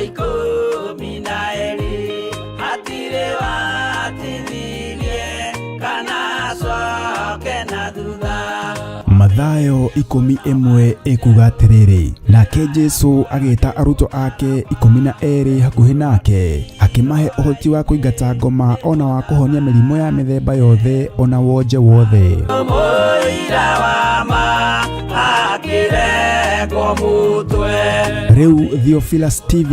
12 hatirĩ watithirie kana acoke na thutha. Mathayo 11 ĩkuga atĩrĩrĩ, nake Jesu agĩta arutwo ake 12 hakuhĩ nake, akĩmahe ũhoti wa kũingata ngoma ona wa kũhonia mĩrimũ ya mĩthemba yothe ona wonje wothe. Mũira wa ma akĩrengwo mũtwe. Rĩu Theophilus TV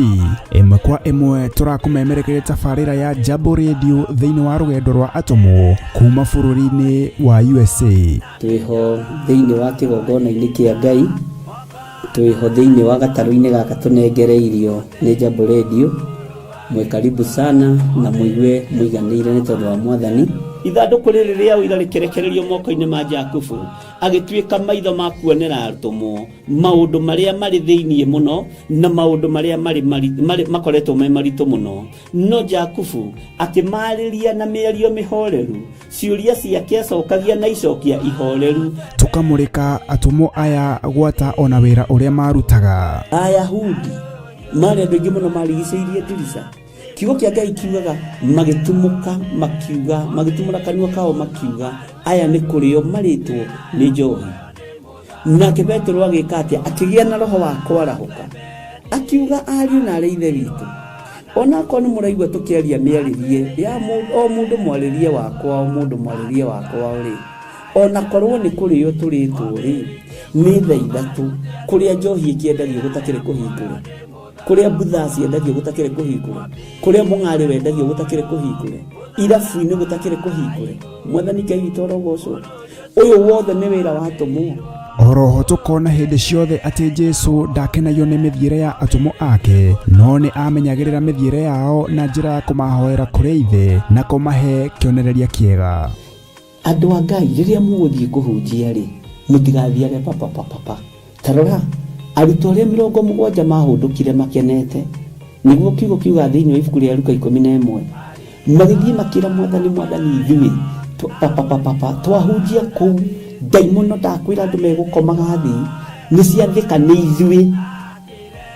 ĩmwe kwa ĩmwe tũrakũmemerekeria tabarĩra ya Jambo Radio thĩinĩ wa rũgendo rwa atũmwo kuma bũrũri-inĩ wa USA. Twĩho thĩinĩ wa kĩgongona-inĩ kĩa Ngai, twĩho thĩinĩ wa gatarũ-inĩ gaka tũnengereirio nĩ Jambo Radio. Mwĩ karibu sana na mũigue mũiganĩire nĩ tondũ wa Mwathani. Ithandũkũ rĩrĩ rĩa ũira rĩkĩrekererio moko-inĩ ma Jakubu, agĩtuĩka maitho ma kuonera atũmwo maũndũ marĩa marĩ thĩinĩ mũno na maũndũ marĩa marĩ makoretwo me maritũ mũno. No Jakubu akĩmarĩria na mĩario mĩhoreru, ciũria ciake acokagia na icokia ihoreru. Tũkamũrĩka atũmwo aya gwata ona wĩra ũrĩa marutaga. Ayahudi marĩ andũ aingĩ mũno marigicĩirie ndirica. Kiugo kĩa Ngai kiugaga magĩtumũka makiuga, magĩtumũra kanua kao makiuga, aya nĩ kũrĩo marĩtwo nĩ njohi. Nake Petero agĩka atĩa? Akĩgĩa na roho wa kwarahũka, akiuga, ariũ na arĩ ithe witũ, onakorwo nĩ mũraigua tũkĩaria mĩarĩrie ya o mũndũ mwarĩrie wakwa, o mũndũ mwarĩrie wakwa rĩ, onakorwo nĩ kũrĩo tũrĩtwo rĩ, nĩ thaa ithatũ kũrĩa njohi ĩkĩendagio gũtakĩrĩ kũhingũre, kũrĩa mbutha ciendagio gũtakĩrĩ kũhingũre, kũrĩa mũng'arĩ wendagio gũtakĩrĩ kũhingũre, irabu-inĩ gũtakĩrĩ kũhingũre. Mwathani Ngai witũ arogocwo. Ũyũ wothe nĩ wĩra wa atũmwo. Oroho tũkona hĩndĩ ciothe atĩ Jesu ndakenagio nĩ mĩthiĩre ya atũmwo ake, no nĩ amenyagĩrĩra mĩthiĩre yao na njĩra ya kũmahoera kũrĩ Ithe na kũmahe kĩonereria kĩega. Andũ a Ngai, rĩrĩa mũgũthiĩ kũhunjia rĩ, mũtigathiage papapapapa. Ta rora, arutwo arĩa 70 mahũndũkire makenete, nĩguo kiugo kiuga thĩinĩ wa ibuku rĩa Luka 11, magĩthiĩ makĩra Mwathani, Mwathani, ithuĩ papapapapa twahunjia kũu, ndaimono ndakwĩra andũ megũkomaga thĩ, nĩ ciathĩka nĩ ithuĩ,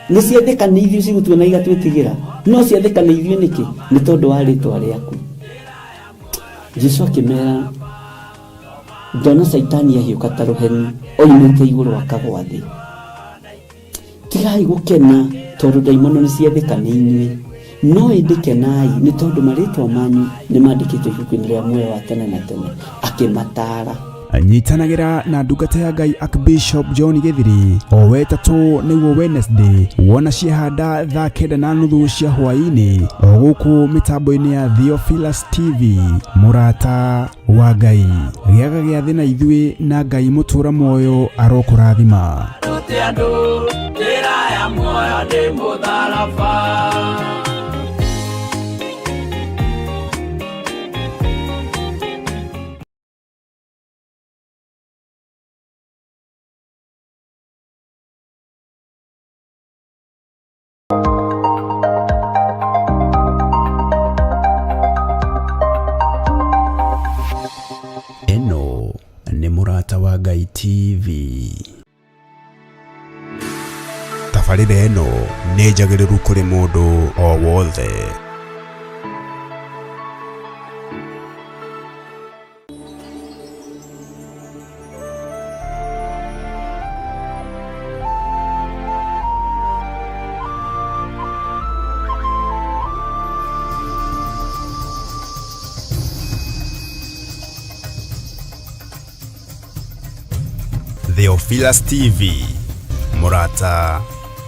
nĩ ciathĩka nĩ ithuĩ cigũtuona igatwĩtigĩra, no ciathĩka nĩ ithuĩ nĩkĩ? Nĩ tondũ wa rĩtwa rĩaku. Jesu akĩmera, ndona Caitani ahiũka ta rũheni oimĩte igũrũ akagwa thĩ. Tigai gũkena tondũ ndaimono nĩ ciathĩka nĩ inyuĩ, no ĩndĩ kenai nĩ tondũ marĩtwa manyu nĩ mandĩkĩtwo ibuku-inĩ rĩa muoyo wa tene na tene. Akĩmataara. Nyitanagĩra na ndungata ya Ngai Archbishop John Gĩthiri o wetatũ nĩguo Wednesday wona ciahanda thaa 9:30 cia hwaĩ-inĩ o gũkũ mĩtambo-inĩ ya Theophilus TV. Mũrata wa Ngai, gĩaga gĩathĩ na ithuĩ na Ngai mũtũra muoyo arokũrathima. Rute andũ njĩra ya muoyo nĩ mũtharaba. Ĩno nĩ Mũrata wa Ngai TV. Tabarĩra ĩno nĩ njagĩrĩru kũrĩ mũndũ o wothe. Theophilus TV, mũrata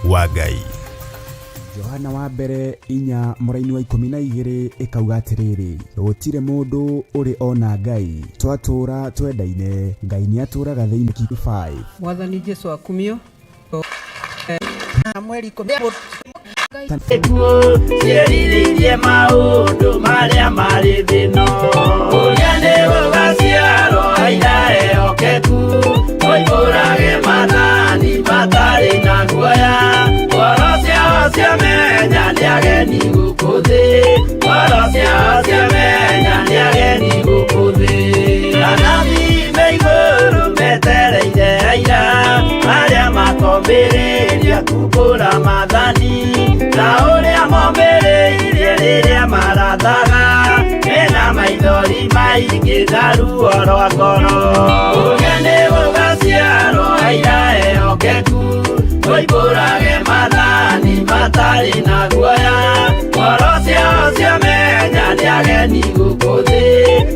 wa Ngai. Johana wa mbere inya mũraini wa 12 ĩkauga atĩrĩrĩ, gũtirĩ mũndũ ũrĩ ona Ngai, twatũũra twendaine, Ngai nĩatũũraga thĩinĩ. 5. Mwathani Jesu akumio. Mweri ikũmi Ekuo ciĩrirĩirie maũndũ marĩa marĩ thĩ-ĩno. Ũrĩa nĩ gũgaciarwo aira ehokeku, moimbũrage maathani matarĩ na guoya. Ngoro ciao ciamenya nĩ ageni gũkũ thĩ, ngoro ciao ciamenya nĩ ageni gũkũ thĩ. Anabii me igũrũ metereire aira, arĩa makombĩrĩria kumbũra maathani. Na ũrĩa mathaga mena maithori maingĩ na ruo rwa ngoro. Ũgeni gũgaciarwo aira ehokeku, moimbũrage maathani matarĩ na guoya. Ngoro ciao ciamenya nĩ ageni gũkũ thĩ,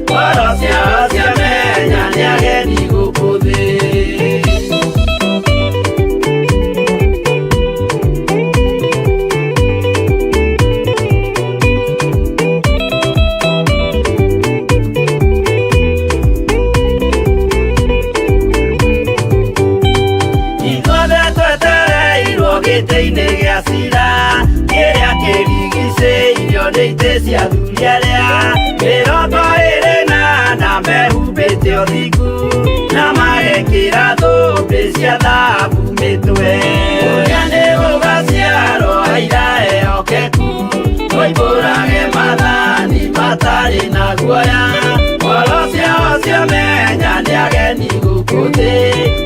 ngoro ciao ciamenya nĩ ageni gũkũ thĩ. Ithuothe twetereirwo gĩtĩ-inĩ gĩa cira kĩrĩa kĩrigicĩirio nĩ itĩ cia athuri arĩa 24 mehumbĩte ũthingu na magekĩra thũmbĩ cia thahabu mĩtwe. Ũrĩa nĩ gũgaciarwo aira ehokeku, moimbũrage maathani matarĩ na guoya. Ngoro ciao ciamenya nĩ ageni gũkũ thĩ,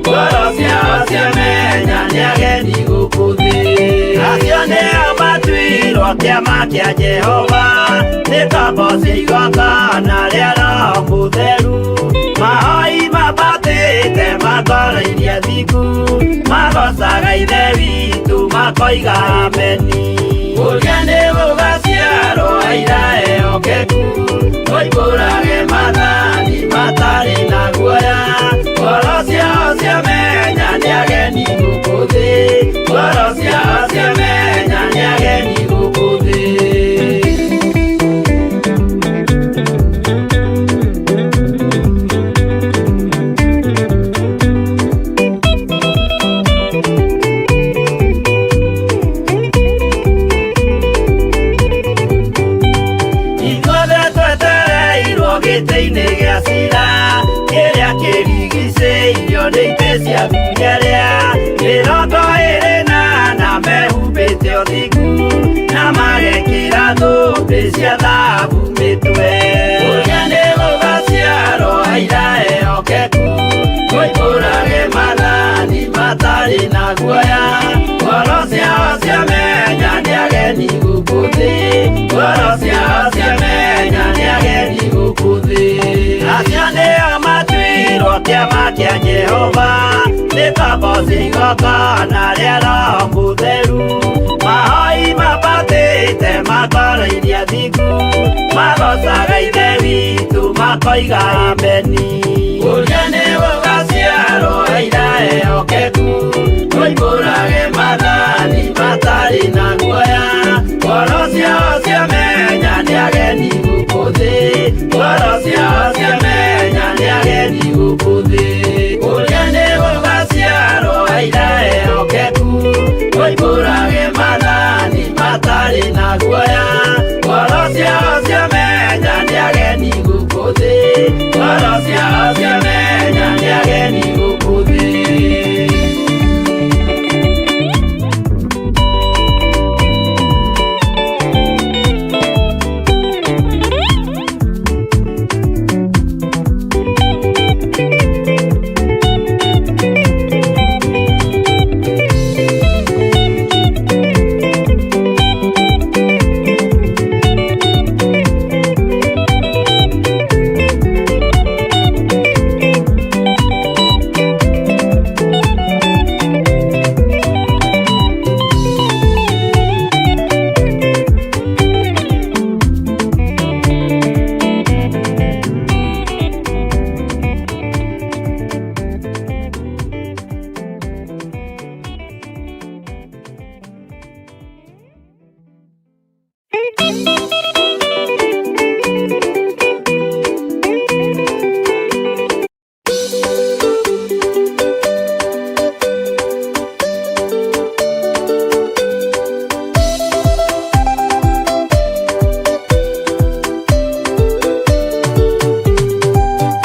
ngoro ciao ciamenya nĩ ageni gũkũ thĩ. Acio nĩo matuirwo kĩama kĩa Jehova, nĩ ngombo cia igongona rĩa Roho Mũtheru. Mahoi mambatĩte makoroirie thingu, magocaga Ithe witũ makoiga ameni. Ũrĩa nĩ gũgaciarwo aira ehokeku, moimbũrage maathani matarĩ na guoya. Ngoro ciao ciamenya nĩ ageni gũkũ thĩ, ngoro ciao ciamenya nĩ ageni gũkũ thĩ. Ithuothe twetereirwo gĩtĩ-inĩ gĩa cira kĩrĩa kĩrigicĩirio nĩ itĩ cia athuri arĩa 24 mehumbĩte ũthingu na magekĩra thũmbĩ cia thahabu mĩtwe. Ũrĩa nĩ gũgaciarwo aira ehokeku, moimbũrage maathani matarĩ na guoya. Ngoro ciao ciamenya nĩ ageni gũkũ thĩ, ngoro ciao ciamenya nĩ ageni gũkũ thĩ. Acio nĩo matuirwo kĩama kĩa Jehova, nĩ ngombo cia igongona rĩa Roho Mũtheru. Mahoi mambatĩte makoroirie thingu, magocaga Ithe witũ makoiga ameni. Ũrĩa nĩ gũgaciarwo aira ehokeku, moimbũrage maathani matarĩ na guoya. Ngoro ciao ciamenya nĩ ageni gũkũ thĩ, ngoro ciao ciamenya nĩ ageni gũkũ thĩ. Ũrĩa nĩ gũgaciarwo aira ehokeku, moimbũrage maathani matarĩ na guoya. Ngoro ciao ciamenya nĩ ageni gũkũ thĩ, ngoro ciao ciamenya nĩ ageni gũkũ thĩ.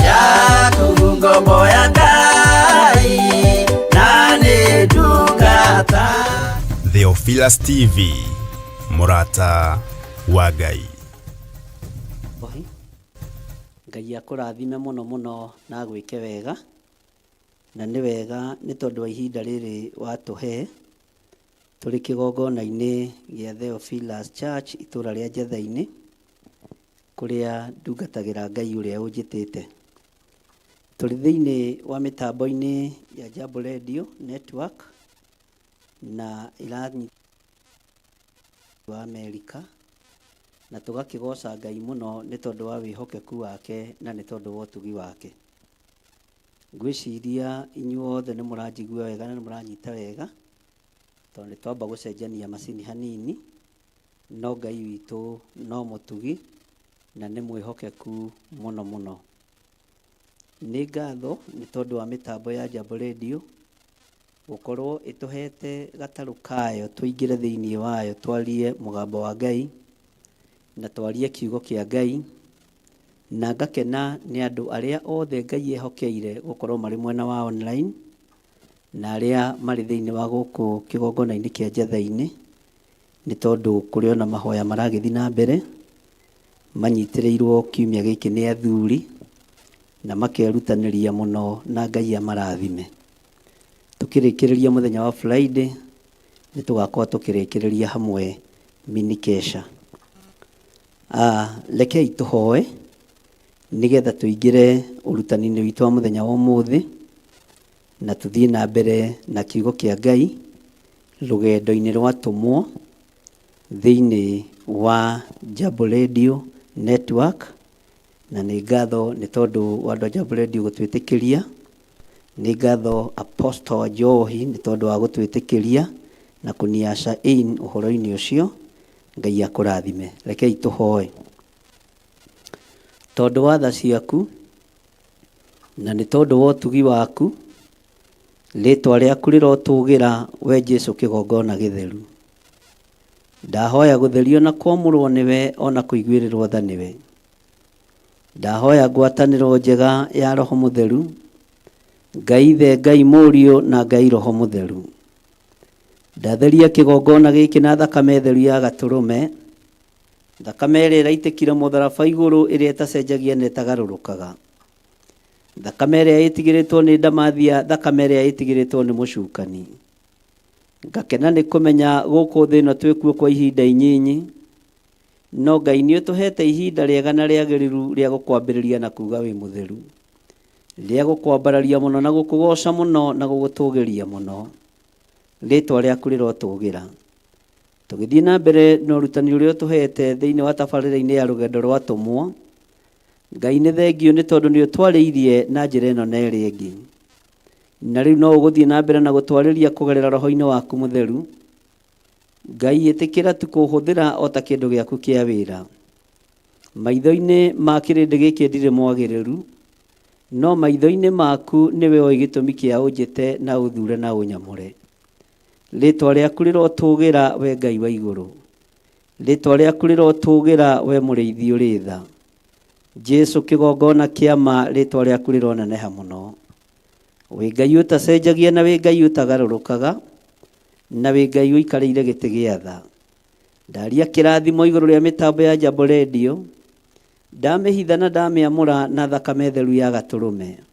Jakubu ngombo ya Ngai na nĩ ndungata. Theophilus TV, mũrata wa Ngai. Ohi. Ngai akũrathime mũno mũno na agwĩke wega, na nĩ wega nĩ tondũ wa ihinda rĩrĩ watũhe tũrĩ kĩgongona-inĩ gĩa Theophilus Church itũra rĩa Njetha-inĩ. Kũrĩa ndungatagĩra Ngai ũrĩa ũnjĩtĩte. Tũrĩ thĩinĩ wa mĩtambo-inĩ ya Jambo Radio Network na ĩranyi wa Amerika na tũgakĩgoca Ngai mũno nĩ tondũ wa wĩhokeku wake na nĩ tondũ wa ũtugi wake. Ngwĩciria inyuothe nĩ mũranjigua wega na nĩ mũranyita wega tondũ nĩ twamba gũcenjania macini hanini no Ngai witũ no mũtugi na nĩ mwĩhokeku mũno mũno. Nĩ ngatho nĩ tondũ wa mĩtambo ya Jambo Radio gũkorwo ĩtũhete gatarũ kayo tũingĩre thĩinĩ wayo twarie mũgambo wa Ngai na twarie kiugo kĩa Ngai na ngakena nĩ andũ arĩa othe Ngai ehokeire gũkorwo marĩ mwena wa online na arĩa marĩ thĩinĩ wa gũkũ kĩgongona-inĩ kĩa Njetha-inĩ nĩ tondũ kũrĩ ona mahoya maragĩthiĩ na mbere manyitĩrĩirwo kiumia gĩkĩ nĩ athuri na makerutanĩria mũno na Ngai amarathime. Tũkĩrĩkĩrĩria mũthenya wa Friday nĩ tũgakorwo tũkĩrĩkĩrĩria hamwe mini kesha. Rekei tũhoe nĩgetha tũingĩre ũrutani-inĩ witũ wa mũthenya wa ũmũthĩ na tũthiĩ na mbere na kiugo kĩa Ngai rũgendo-inĩ rwa atũmwo thĩinĩ wa Jambo Radio Network na nĩ ngatho nĩ tondũ wa andũ a Jambo Radio gũtwĩtĩkĩria. Nĩ ngatho Apostle Njohi nĩ tondũ wa gũtwĩtĩkĩria na kũniasha in ũhoro-inĩ ũcio. Ngai akũrathime. Rekei tũhoe. Tondũ wa tha ciaku na nĩ tondũ wa ũtugi waku, rĩtwa rĩaku rĩrotũgĩra we Jesu kĩgongona gĩtheru. Ndahoya gũtherio na kwamũrwo nĩwe ona kũiguĩrĩrwo tha nĩwe. Ndahoya ngwatanĩro njega ya Roho Mũtheru, Ngai Ithe, Ngai Mũriũ na Ngai Roho Mũtheru. Ndatheria kĩgongona gĩkĩ na thakame theru ya gatũrũme, thakame ĩrĩa ĩraitĩkire mũtharaba igũrũ ĩrĩa ĩtacenjagia na ĩtagarũrũkaga. Thakame ĩrĩa ĩtigĩrĩtwo nĩ ndamathia, thakame ĩrĩa ĩtigĩrĩtwo nĩ mũcukani. Ngakena nĩ kũmenya gũkũ thĩ ĩno twĩkuo kwa ihinda inyinyi, no Ngai nĩ ũtũhete ihinda rĩega na rĩagĩrĩru rĩa gũkwambĩrĩria na kuga wĩ mũtheru, rĩa gũkwambararia mũno na gũkũgoca mũno na gũgũtũgĩria mũno. Rĩtwa rĩaku rĩrotũgĩra. Tũgĩthiĩ na mbere na ũrutani ũrĩa ũtũhete thĩinĩ wa tabarĩra-inĩ ya rũgendo rwa atũmwo, Ngai nĩ thengiũ nĩ tondũ nĩ ũtwarĩirie na njĩra ĩno na ĩrĩa ĩngĩ. Na rĩu no ũgũthiĩ na mbere na gũtwarĩria kũgerera roho-inĩ waku mũtheru. Ngai ĩtĩkĩra tu kũhũthĩra o ta kĩndũ gĩaku kĩa wĩra. Maitho-inĩ ma kĩrĩndĩ gĩkĩ ndirĩ mwagĩrĩru, no maitho-inĩ maku nĩwe ũĩ gĩtũmi kĩa ũnjĩte na ũthure na ũnyamũre. Rĩtwa rĩaku rĩrotũgĩra we Ngai wa igũrũ. Rĩtwa rĩaku rĩrotũgĩra we mũrĩithi ũrĩ tha. Jesu kĩgongona kĩa ma rĩtwa rĩaku rĩroneneha mũno. Wĩ Ngai ũtacenjagia na wĩ Ngai ũtagarũrũkaga na wĩ Ngai ũikarĩire gĩtĩ gĩa tha. Ndaria kĩrathimo igũrũ rĩa mĩtambo ya Jambo Radio, ndamĩhitha na ndamĩamũra na thakame theru ya gatũrũme.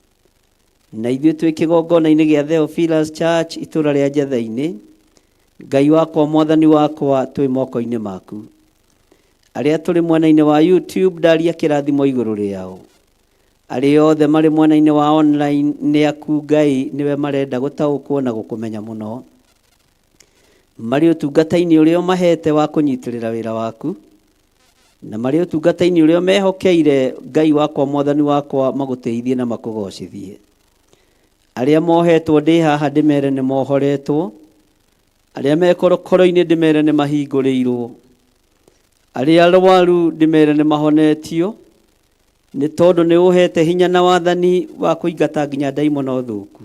Na ithuĩ twĩ kĩgongona-inĩ gĩa Theophilus Church itũra rĩa Njetha-inĩ, Ngai wakwa mwathani wakwa twĩ moko-inĩ maku. Arĩa tũrĩ mwena-inĩ wa YouTube ndaria kĩrathimo igũrũ rĩao. Arĩa othe marĩ mwena-inĩ wa online nĩ aku Ngai nĩwe marenda gũtaũkwo na gũkũmenya mũno. Marĩ ũtungata-inĩ ũrĩa ũmahete wa kũnyitĩrĩra wĩra waku, na marĩ ũtungata-inĩ ũrĩa ũmehokeire Ngai wakwa mwathani wakwa magũtĩithie na makũgocithie. Arĩa mohetwo ndĩ haha ndĩmere nĩ mohoretwo, arĩa me korokoro-inĩ ndĩmere nĩ mahingũrĩirwo, arĩa arwaru ndĩmere nĩ mahonetio, nĩ tondũ nĩ ũhete hinya na wathani wa kũingata nginya ndaimono thũku.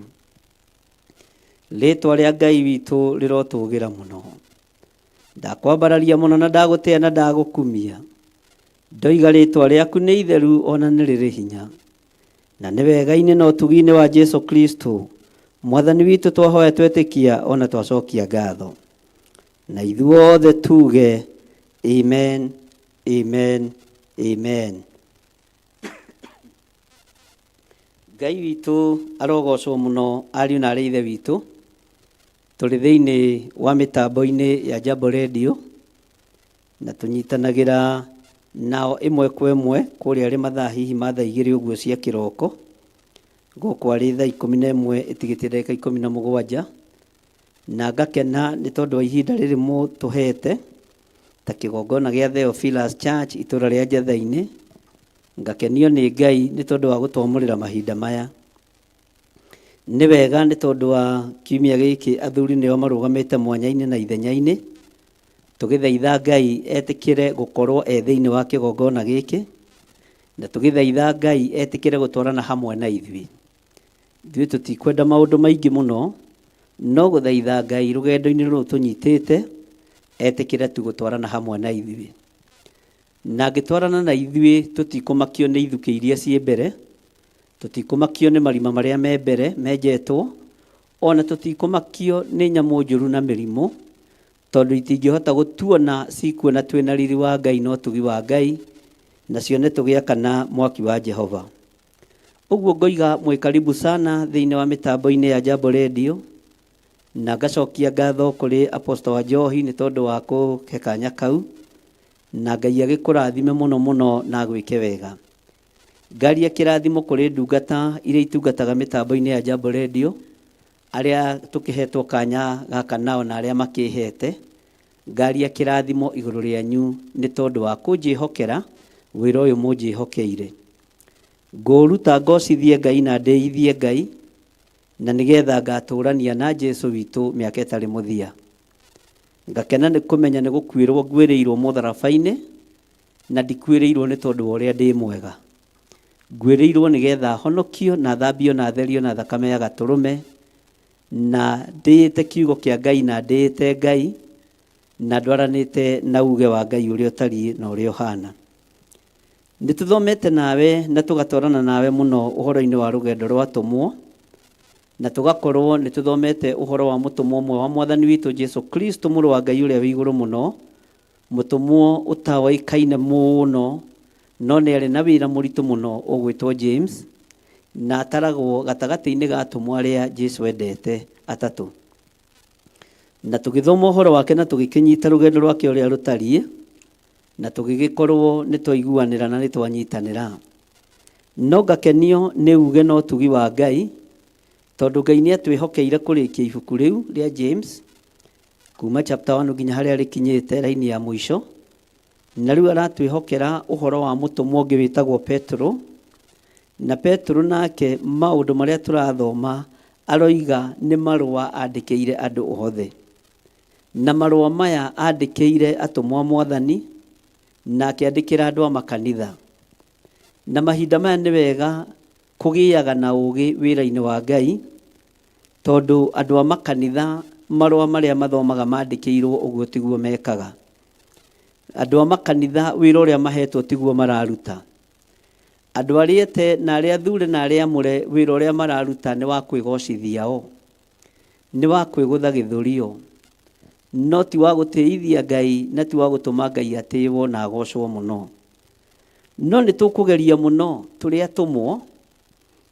Rĩtwa rĩa Ngai witũ rĩrotũgĩra mũno. Ndakwambararia mũno na ndagũtĩa na ndagũkumia. Ndoiga rĩtwa rĩaku nĩ itheru ona nĩ rĩrĩ hinya. Na nĩ wega-inĩ na ũtugi-inĩ wa Jesu Kristo mwathani witũ twahoya twetĩkia ona twacokia ngatho. Na ithuothe tuge amen, amen, amen. Ngai witũ arogocwo mũno ariũ na arĩ ithe witũ. Tũrĩ thĩinĩ wa mĩtambo-inĩ ya Jambo Radio na tũnyitanagĩra Nao ĩmwe kwa ĩmwe kũrĩa arĩ mathaa hihi ma thaa 2 ũguo cia kĩroko, gũkũ arĩ thaa 11 ĩtigĩtie ndagĩka 17, na ngakena nĩ tondũ wa ihinda rĩrĩ mũtũhete ta kĩgongona gĩa Theophilus Church itũra rĩa Njatha-inĩ. Ngakenio nĩ Ngai nĩ tondũ wa gũtwamũrĩra mahinda maya. Nĩ wega nĩ tondũ wa kiumia gĩkĩ athuri nĩo marũgamĩte mwanya-inĩ na ithenya-inĩ, tũgĩthaitha Ngai etĩkĩre gũkorwo e thĩinĩ wa kĩgongona gĩkĩ, na tũgĩthaitha Ngai etĩkĩre gũtwarana hamwe na ithuĩ. Ithuĩ tũtikwenda maũndũ maingĩ mũno, no gũthaitha Ngai rũgendo-inĩ rũrũ tũnyitĩte, etĩkĩre tu gũtwarana hamwe na ithuĩ. Na angĩtwarana na ithuĩ tũtikũmakio nĩ ithukĩ iria ciĩ mbere, tũtikũmakio nĩ marima marĩa me mbere menjetwo, ona tũtikũmakio nĩ nyamũ njũru na mĩrimũ, tondũ itingĩhota gũtuona, cikuona twĩna riri wa Ngai na ũtugi wa Ngai, na cione tũgĩakana mwaki wa Jehova. Ũguo ngoiga mwĩ karibu sana thĩinĩ wa mĩtambo-inĩ ya Jambo Radio, na ngacokia ngatho kũrĩ Apostle wa Njohi nĩ tondũ wa kũhe kanya kau, na Ngai agĩkũrathime mũno mũno na agwĩke wega. Ngaria kĩrathimo kũrĩ ndungata iria itungataga mĩtambo-inĩ ya Jambo Radio, arĩa tũkĩhetwo kanya gaka nao na arĩa makĩhete, ngaria kĩrathimo igũrũ rĩanyu nĩ tondũ wa kũnjĩhokera wĩra ũyũ mũnjĩhokeire. Ngũũruta ngocithie Ngai na ndĩithie Ngai, na nĩgetha ngatũrania na Jesu witũ mĩaka ĩtarĩ mũthia. Ngakena nĩ kũmenya nĩ gũkuĩrwo nguĩrĩirwo mũtharaba-inĩ, na ndikuĩrĩirwo nĩ tondũ wa ũrĩa ndĩ mwega. Nguĩrĩirwo nĩgetha honokio na thambio na therio na thakame ya gatũrũme, na ndĩĩte kiugo kĩa Ngai na ndĩĩte Ngai, na ndwaranĩte na uge wa Ngai ũrĩa ũtariĩ na ũrĩa ũhana. Nĩ tũthomete nawe na tũgatwarana nawe mũno ũhoro-inĩ wa rũgendo rwa atũmwo, na tũgakorwo nĩ tũthomete ũhoro wa mũtũmwo ũmwe wa Mwathani witũ Jesu Kristo, mũrũ wa Ngai ũrĩa wĩ igũrũ mũno, mũtũmwo ũtaoĩkaine mũno, no nĩ arĩ na wĩra mũritũ mũno ũgwĩtwo James, na ataragwo gatagatĩ-inĩ ga atũmwo arĩa Jesu endete atatũ. Na tũgĩthoma ũhoro wake na tũgĩkĩnyita rũgendo rwake ũrĩa rũtariĩ, na tũgĩgĩkorwo nĩ twaiguanĩra na nĩ twanyitanĩra. No ngakenio nĩ uge na ũtugi wa Ngai, tondũ Ngai nĩ atwĩhokeire kũrĩkia ibuku rĩu rĩa James, kuma chapter 1 nginya harĩa rĩkinyĩte raini ya mũico. Na rĩu aratwĩhokera ũhoro wa mũtũmwo ũngĩ wĩtagwo Petero. Na Petero nake maũndũ marĩa tũrathoma aroiga nĩ marũa andĩkĩire andũ othe. Na marũa maya andĩkĩire atũmwo a Mwathani, na akĩandĩkĩra andũ a makanitha. Na mahinda maya nĩ wega kũgĩaga na ũũgĩ wĩra-inĩ wa Ngai, tondũ andũ a makanitha marũa marĩa mathomaga mandĩkĩirwo ũguo tiguo mekaga. Andũ a makanitha wĩra ũrĩa mahetwo tiguo mararuta. Andũ arĩa ete na arĩa athure na arĩa amũre wĩra ũrĩa mararuta nĩ wa kwĩgocithia o, nĩ wa kwĩgũtha gĩthũri o, no ti wa gũtĩithia Ngai na ti wa gũtũma Ngai atĩĩwo na agocwo mũno. No nĩ tũkũgeria mũno tũrĩ atũmwo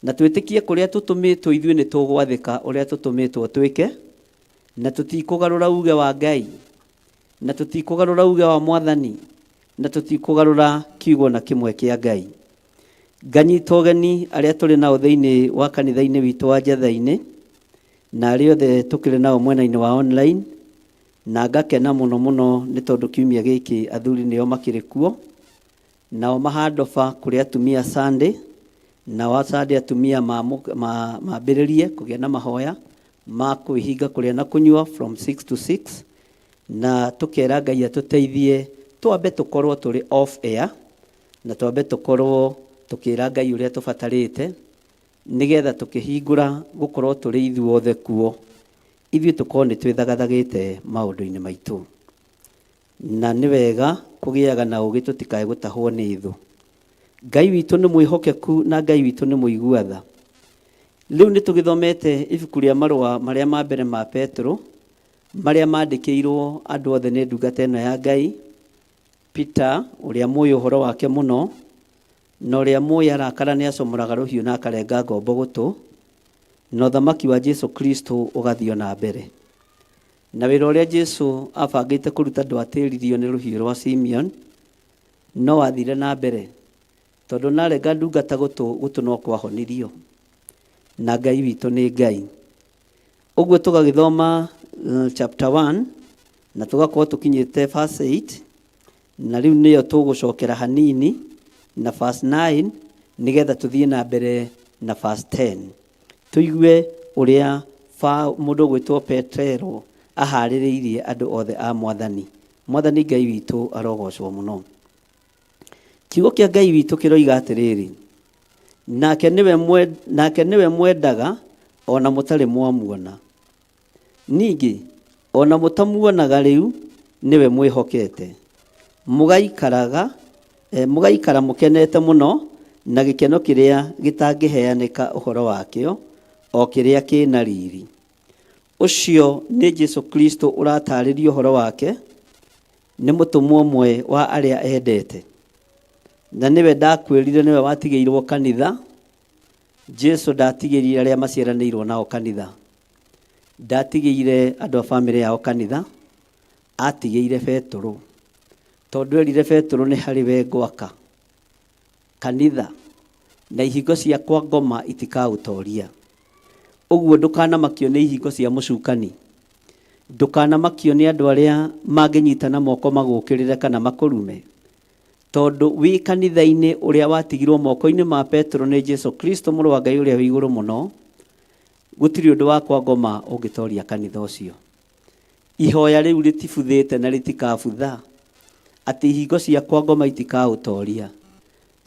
na twĩtĩkie kũrĩa tũtũmĩtwo ithuĩ nĩ tũgwathĩka ũrĩa tũtũmĩtwo twĩke, na tũtikũgarũra uge wa Ngai, na tũtikũgarũra uge wa Mwathani, na tũtikũgarũra kiugo na kĩmwe kĩa Ngai. Nganyita ũgeni arĩa tũrĩ nao thĩinĩ wa kanitha-inĩ witũ wa Njatha-inĩ, na arĩa othe tũkĩrĩ nao mwena-inĩ wa online, na ngakena mũno mũno nĩ tondũ kiumia gĩkĩ athuri nĩo makĩrĩ kuo, nao mahandoba kũrĩ atumia Sunday, nao Sunday atumia mambĩrĩrie kũgĩa na mahoya ma kwĩhinga kũrĩa na kũnyua from 6 to 6, na tũkera Ngai atũteithie twambe tũkorwo tũrĩ off air, na twambe tũkorwo tũkĩra Ngai ũrĩa tũbatarĩte, nĩgetha tũkĩhingũra gũkorwo tũrĩ ithuothe kuo, ithuĩ tũkorwo nĩ twĩthagathagĩte maũndũ-inĩ maitũ. Na nĩ wega kũgĩaga na ũũgĩ tũtikae gũtahwo nĩ thũ. Ngai witũ nĩ mwĩhokeku na Ngai witũ nĩ mũigua tha. Rĩu nĩ tũgĩthomete ibuku rĩa marũa marĩa ma mbere ma Petero, marĩa mandĩkĩirwo andũ othe nĩ ndungata ĩno ya Ngai, Peter, ũrĩa mũĩ ũhoro wake mũno, na ũrĩa mũĩ arakara nĩ acomoraga rũhiũ na akarenga ngombo gũtũ, na ũthamaki wa Jesu Kristo ũgathiĩ o na mbere. Na wĩra ũrĩa Jesu abangĩte kũruta ndwatĩririo nĩ rũhiũ rwa Simeon, No wathire na mbere tondũ narenga ndungata gũtũ gũtũ no kwahonirio. Na Ngai witũ nĩ Ngai. Ũguo tũgagĩthoma chapter 1 na tũgakorwo tũkinyĩte verse 8 na rĩu nĩyo tũgũcokera hanini na verse 9 nĩgetha tũthiĩ na mbere na verse 10. Tũigue ũrĩa mũndũ ũgwĩtwo Petero aharĩrĩirie andũ othe a Mwathani. Mwathani Ngai witũ arogocwo mũno. Kiugo kĩa Ngai witũ kĩroiga atĩrĩrĩ, nake nĩwe nake nĩwe mwendaga o na mũtarĩ mwamuona. Ningĩ o na mũtamuonaga rĩu nĩwe mwĩhokete. Mũgaikaraga mũgaikara mũkenete mũno na gĩkeno kĩrĩa gĩtangĩheanĩka ũhoro wakĩo, o kĩrĩa kĩna riri. Ũcio nĩ Jesu Kristo ũratarĩria ũhoro wake, nĩ mũtũmwo ũmwe wa arĩa endete. Na nĩwe ndakwĩrire nĩwe watigĩirwo kanitha. Jesu ndatigĩrire arĩa maciaranĩirwo nao kanitha. Ndatigĩire andũ a bamĩrĩ yao kanitha, atigĩire Betũrũ. Tondũ erire Betũrũ nĩ harĩ we ngwaka kanitha na ihingo cia kwa ngoma itikaũtoria. Ũguo ndũkanamakio nĩ ihingo cia mũcukani. Ndũkanamakio nĩ andũ arĩa mangĩnyitana moko magũkĩrĩre kana makũrume. Tondũ wĩ kanitha-inĩ ũrĩa watigirwo moko-inĩ ma Petero nĩ Jesu Kristo mũrũ wa Ngai ũrĩa wĩ igũrũ mũno, gũtirĩ ũndũ wa kwa ngoma ũngĩtoria kanitha ũcio. Ihoya rĩu rĩtibuthĩte na rĩtikabutha, atĩ ihingo cia kwa ngoma itikaũtoria.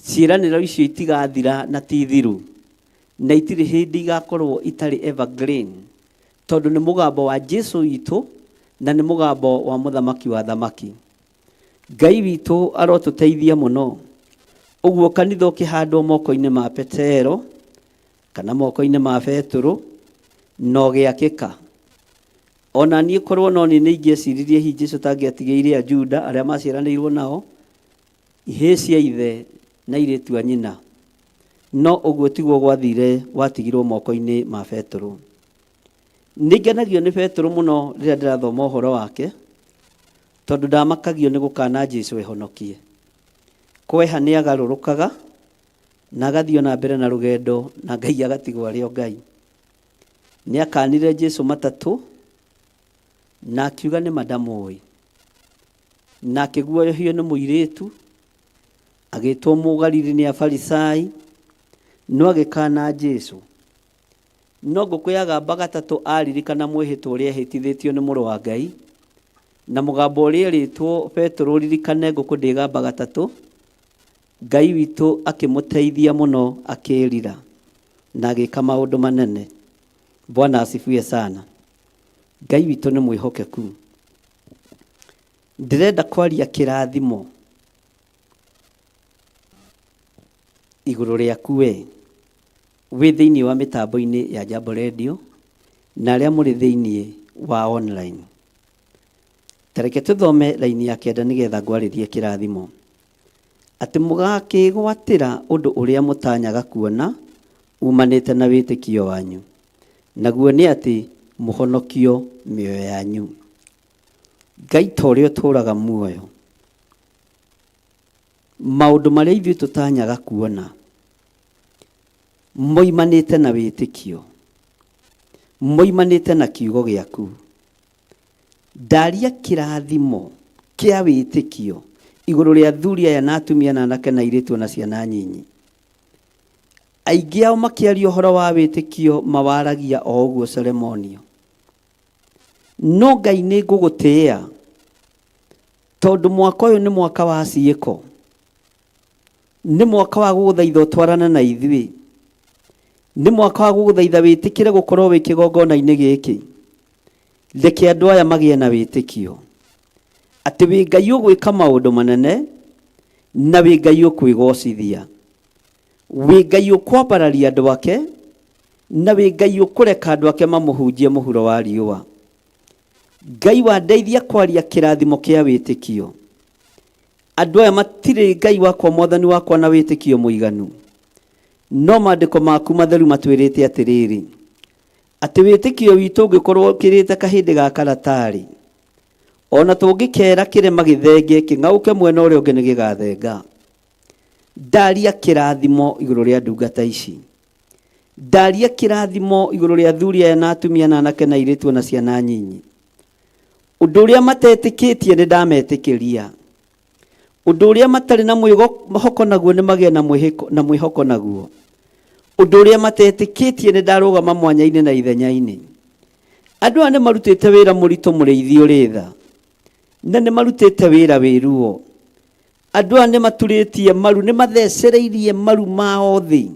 Ciĩranĩro icio itigathira na ti thiru, na itirĩ hĩndĩ igakorwo itarĩ evergreen, tondũ nĩ mũgambo wa Jesu witũ na nĩ mũgambo wa mũthamaki wa thamaki. Ngai witũ arotũteithia mũno. Ũguo kanitha ũkĩhandwo moko-inĩ ma Petero kana moko-inĩ ma Betũrũ na ũgĩakĩka. Ona niĩ korwo no niĩ nĩ ingĩeciririe hihi Jesu tangĩatigĩire Ajuda arĩa maciaranĩirwo nao ihĩĩ cia ithe na airĩtu a nyina. No ũguo tiguo gwathire watigirwo moko-inĩ ma Betũrũ. Nĩ ngenagio nĩ Betũrũ mũno rĩrĩa ndĩrathoma ũhoro wake, tondũ ndamakagio nĩ gũkana Jesu ehonokie. Kweha nĩ agarũrũkaga na agathiĩ o na mbere na rũgendo na Ngai agatigwo arĩ o Ngai. Nĩ akanire Jesu matatũ na akiuga nĩ ma ndamũĩ. Na akĩguoyohio nĩ mũirĩtu, agĩtwo Mũgalili nĩ Afarisai, no agĩkana Jesu. No ngũkũ yagamba gatatũ aririkana mwĩhĩtwa ũrĩa ehĩtithĩtio nĩ mũrũ wa Ngai, na mũgambo ũrĩa erĩtwo Petero ririkane ngũkũ ndĩgamba gatatũ, Ngai witũ akĩmũteithia mũno akĩĩrira na agĩka maũndũ manene. Bwana asifiwe sana. Ngai witũ nĩ mwĩhokeku. Ndĩrenda kwaria kĩrathimo igũrũ rĩaku we wĩ thĩinĩ wa mĩtambo-inĩ ya Jambo Radio na arĩa mũrĩ thĩinĩ wa online. Ta reke tũthome raini ya kenda nĩgetha ngwarĩrie kĩrathimo. Atĩ mũgakĩĩgwatĩra ũndũ ũrĩa mũtanyaga kuona umanĩte na wĩtĩkio wanyu, naguo nĩ atĩ mũhonokio mĩoyo yanyu. Ngai ta ũrĩa ũtũũraga muoyo, maũndũ marĩa ithuĩ tũtanyaga kuona moimanĩte na wĩtĩkio, moimanĩte na kiugo gĩaku. Ndaria kĩrathimo kĩa wĩtĩkio igũrũ rĩa athuri aya na atumia na anake na airĩtu na ciana nyinyi. Aingĩ ao makĩaria ũhoro wa wĩtĩkio mawaragia o ũguo ceremonio. No Ngai nĩ ngũgũtĩĩa tondũ mwaka ũyũ nĩ mwaka wa ciĩko. Nĩ mwaka wa gũgũthaitha ũtwarane na ithuĩ. Nĩ mwaka wa gũgũthaitha wĩtĩkĩre gũkorwo wĩ kĩgongona-inĩ gĩkĩ. Reke andũ aya magĩe na wĩtĩkio atĩ wĩ Ngai ũgwĩka maũndũ manene na wĩ Ngai ũkwĩgocithia. Wĩ Ngai ũkwambararia andũ ake na wĩ Ngai ũkũreka andũ ake mamũhunjie mũhuro wa riũa. Ngai wandeithia kwaria kĩrathimo kĩa wĩtĩkio. Andũ aya matirĩ Ngai wakwa mwathani wakwa na wĩtĩkio mũiganu. No maandĩko maku matheru matwĩrĩte atĩrĩrĩ, atĩ wĩtĩkio witũ ũngĩkorwo ũkĩrĩte kahĩndĩ ga karatarĩ, Ona tũngĩkera kĩrĩma gĩthenge kĩng'aũke mwena ũrĩa ũngĩ nĩ gĩgathenga. Ndaria kĩrathimo igũrũ rĩa ndungata ici. Ndaria kĩrathimo igũrũ rĩa athuri aya na atumia na anake na airĩtu na ciana nyinyi. Ũndũ ũrĩa matetĩkĩtie nĩ ndametĩkĩria. Ũndũ ũrĩa matarĩ na mwĩhoko naguo nĩ magĩe na mwĩhĩko na mwĩhoko naguo. Ũndũ ũrĩa matetĩkĩtie nĩ ndarũgama mwanya-inĩ na ithenya-inĩ. Andũ aya nĩ marutĩte wĩra mũritũ mũrĩithi ũrĩ tha. Na nĩ marutĩte wĩra wĩ ruo. Andũ aya nĩ maturĩtie maru, nĩ mathecereirie maru mao thĩ.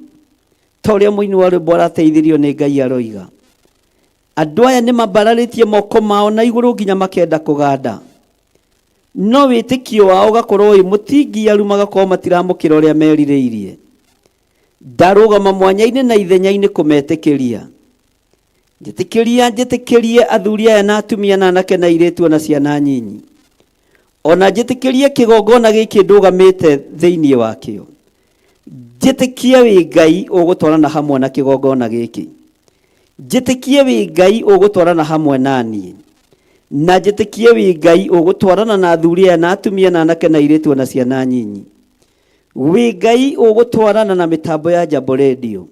Ta ũrĩa mũini wa rwĩmbo arateithirio nĩ Ngai aroiga. Andũ aya nĩ mambararĩtie moko mao na igũrũ nginya makenda kũganda. No wĩtĩkio wao ũgakorwo wĩ mũtingiaru magakorwo matiramũkĩra ũrĩa merirĩirie. Ndarũgama mwanya-inĩ na ithenya-inĩ kũmetĩkĩria. Njĩtĩkĩria njĩtĩkĩrie athuri aya na atumia na anake na airĩtu ona ciana nyinyi. Ona njĩtĩkĩrie kĩgongona gĩkĩ ndũgamĩte thĩinĩ wakĩo. Njĩtĩkie wĩ Ngai ũgũtwarana hamwe na kĩgongona gĩkĩ. Njĩtĩkie wĩ Ngai ũgũtwarana hamwe na niĩ. Na njĩtĩkie wĩ Ngai ũgũtwarana na athuri aya na atumia na anake na airĩtu ona ciana nyinyi. Wĩ Ngai ũgũtwarana na mĩtambo ya Jambo Radio.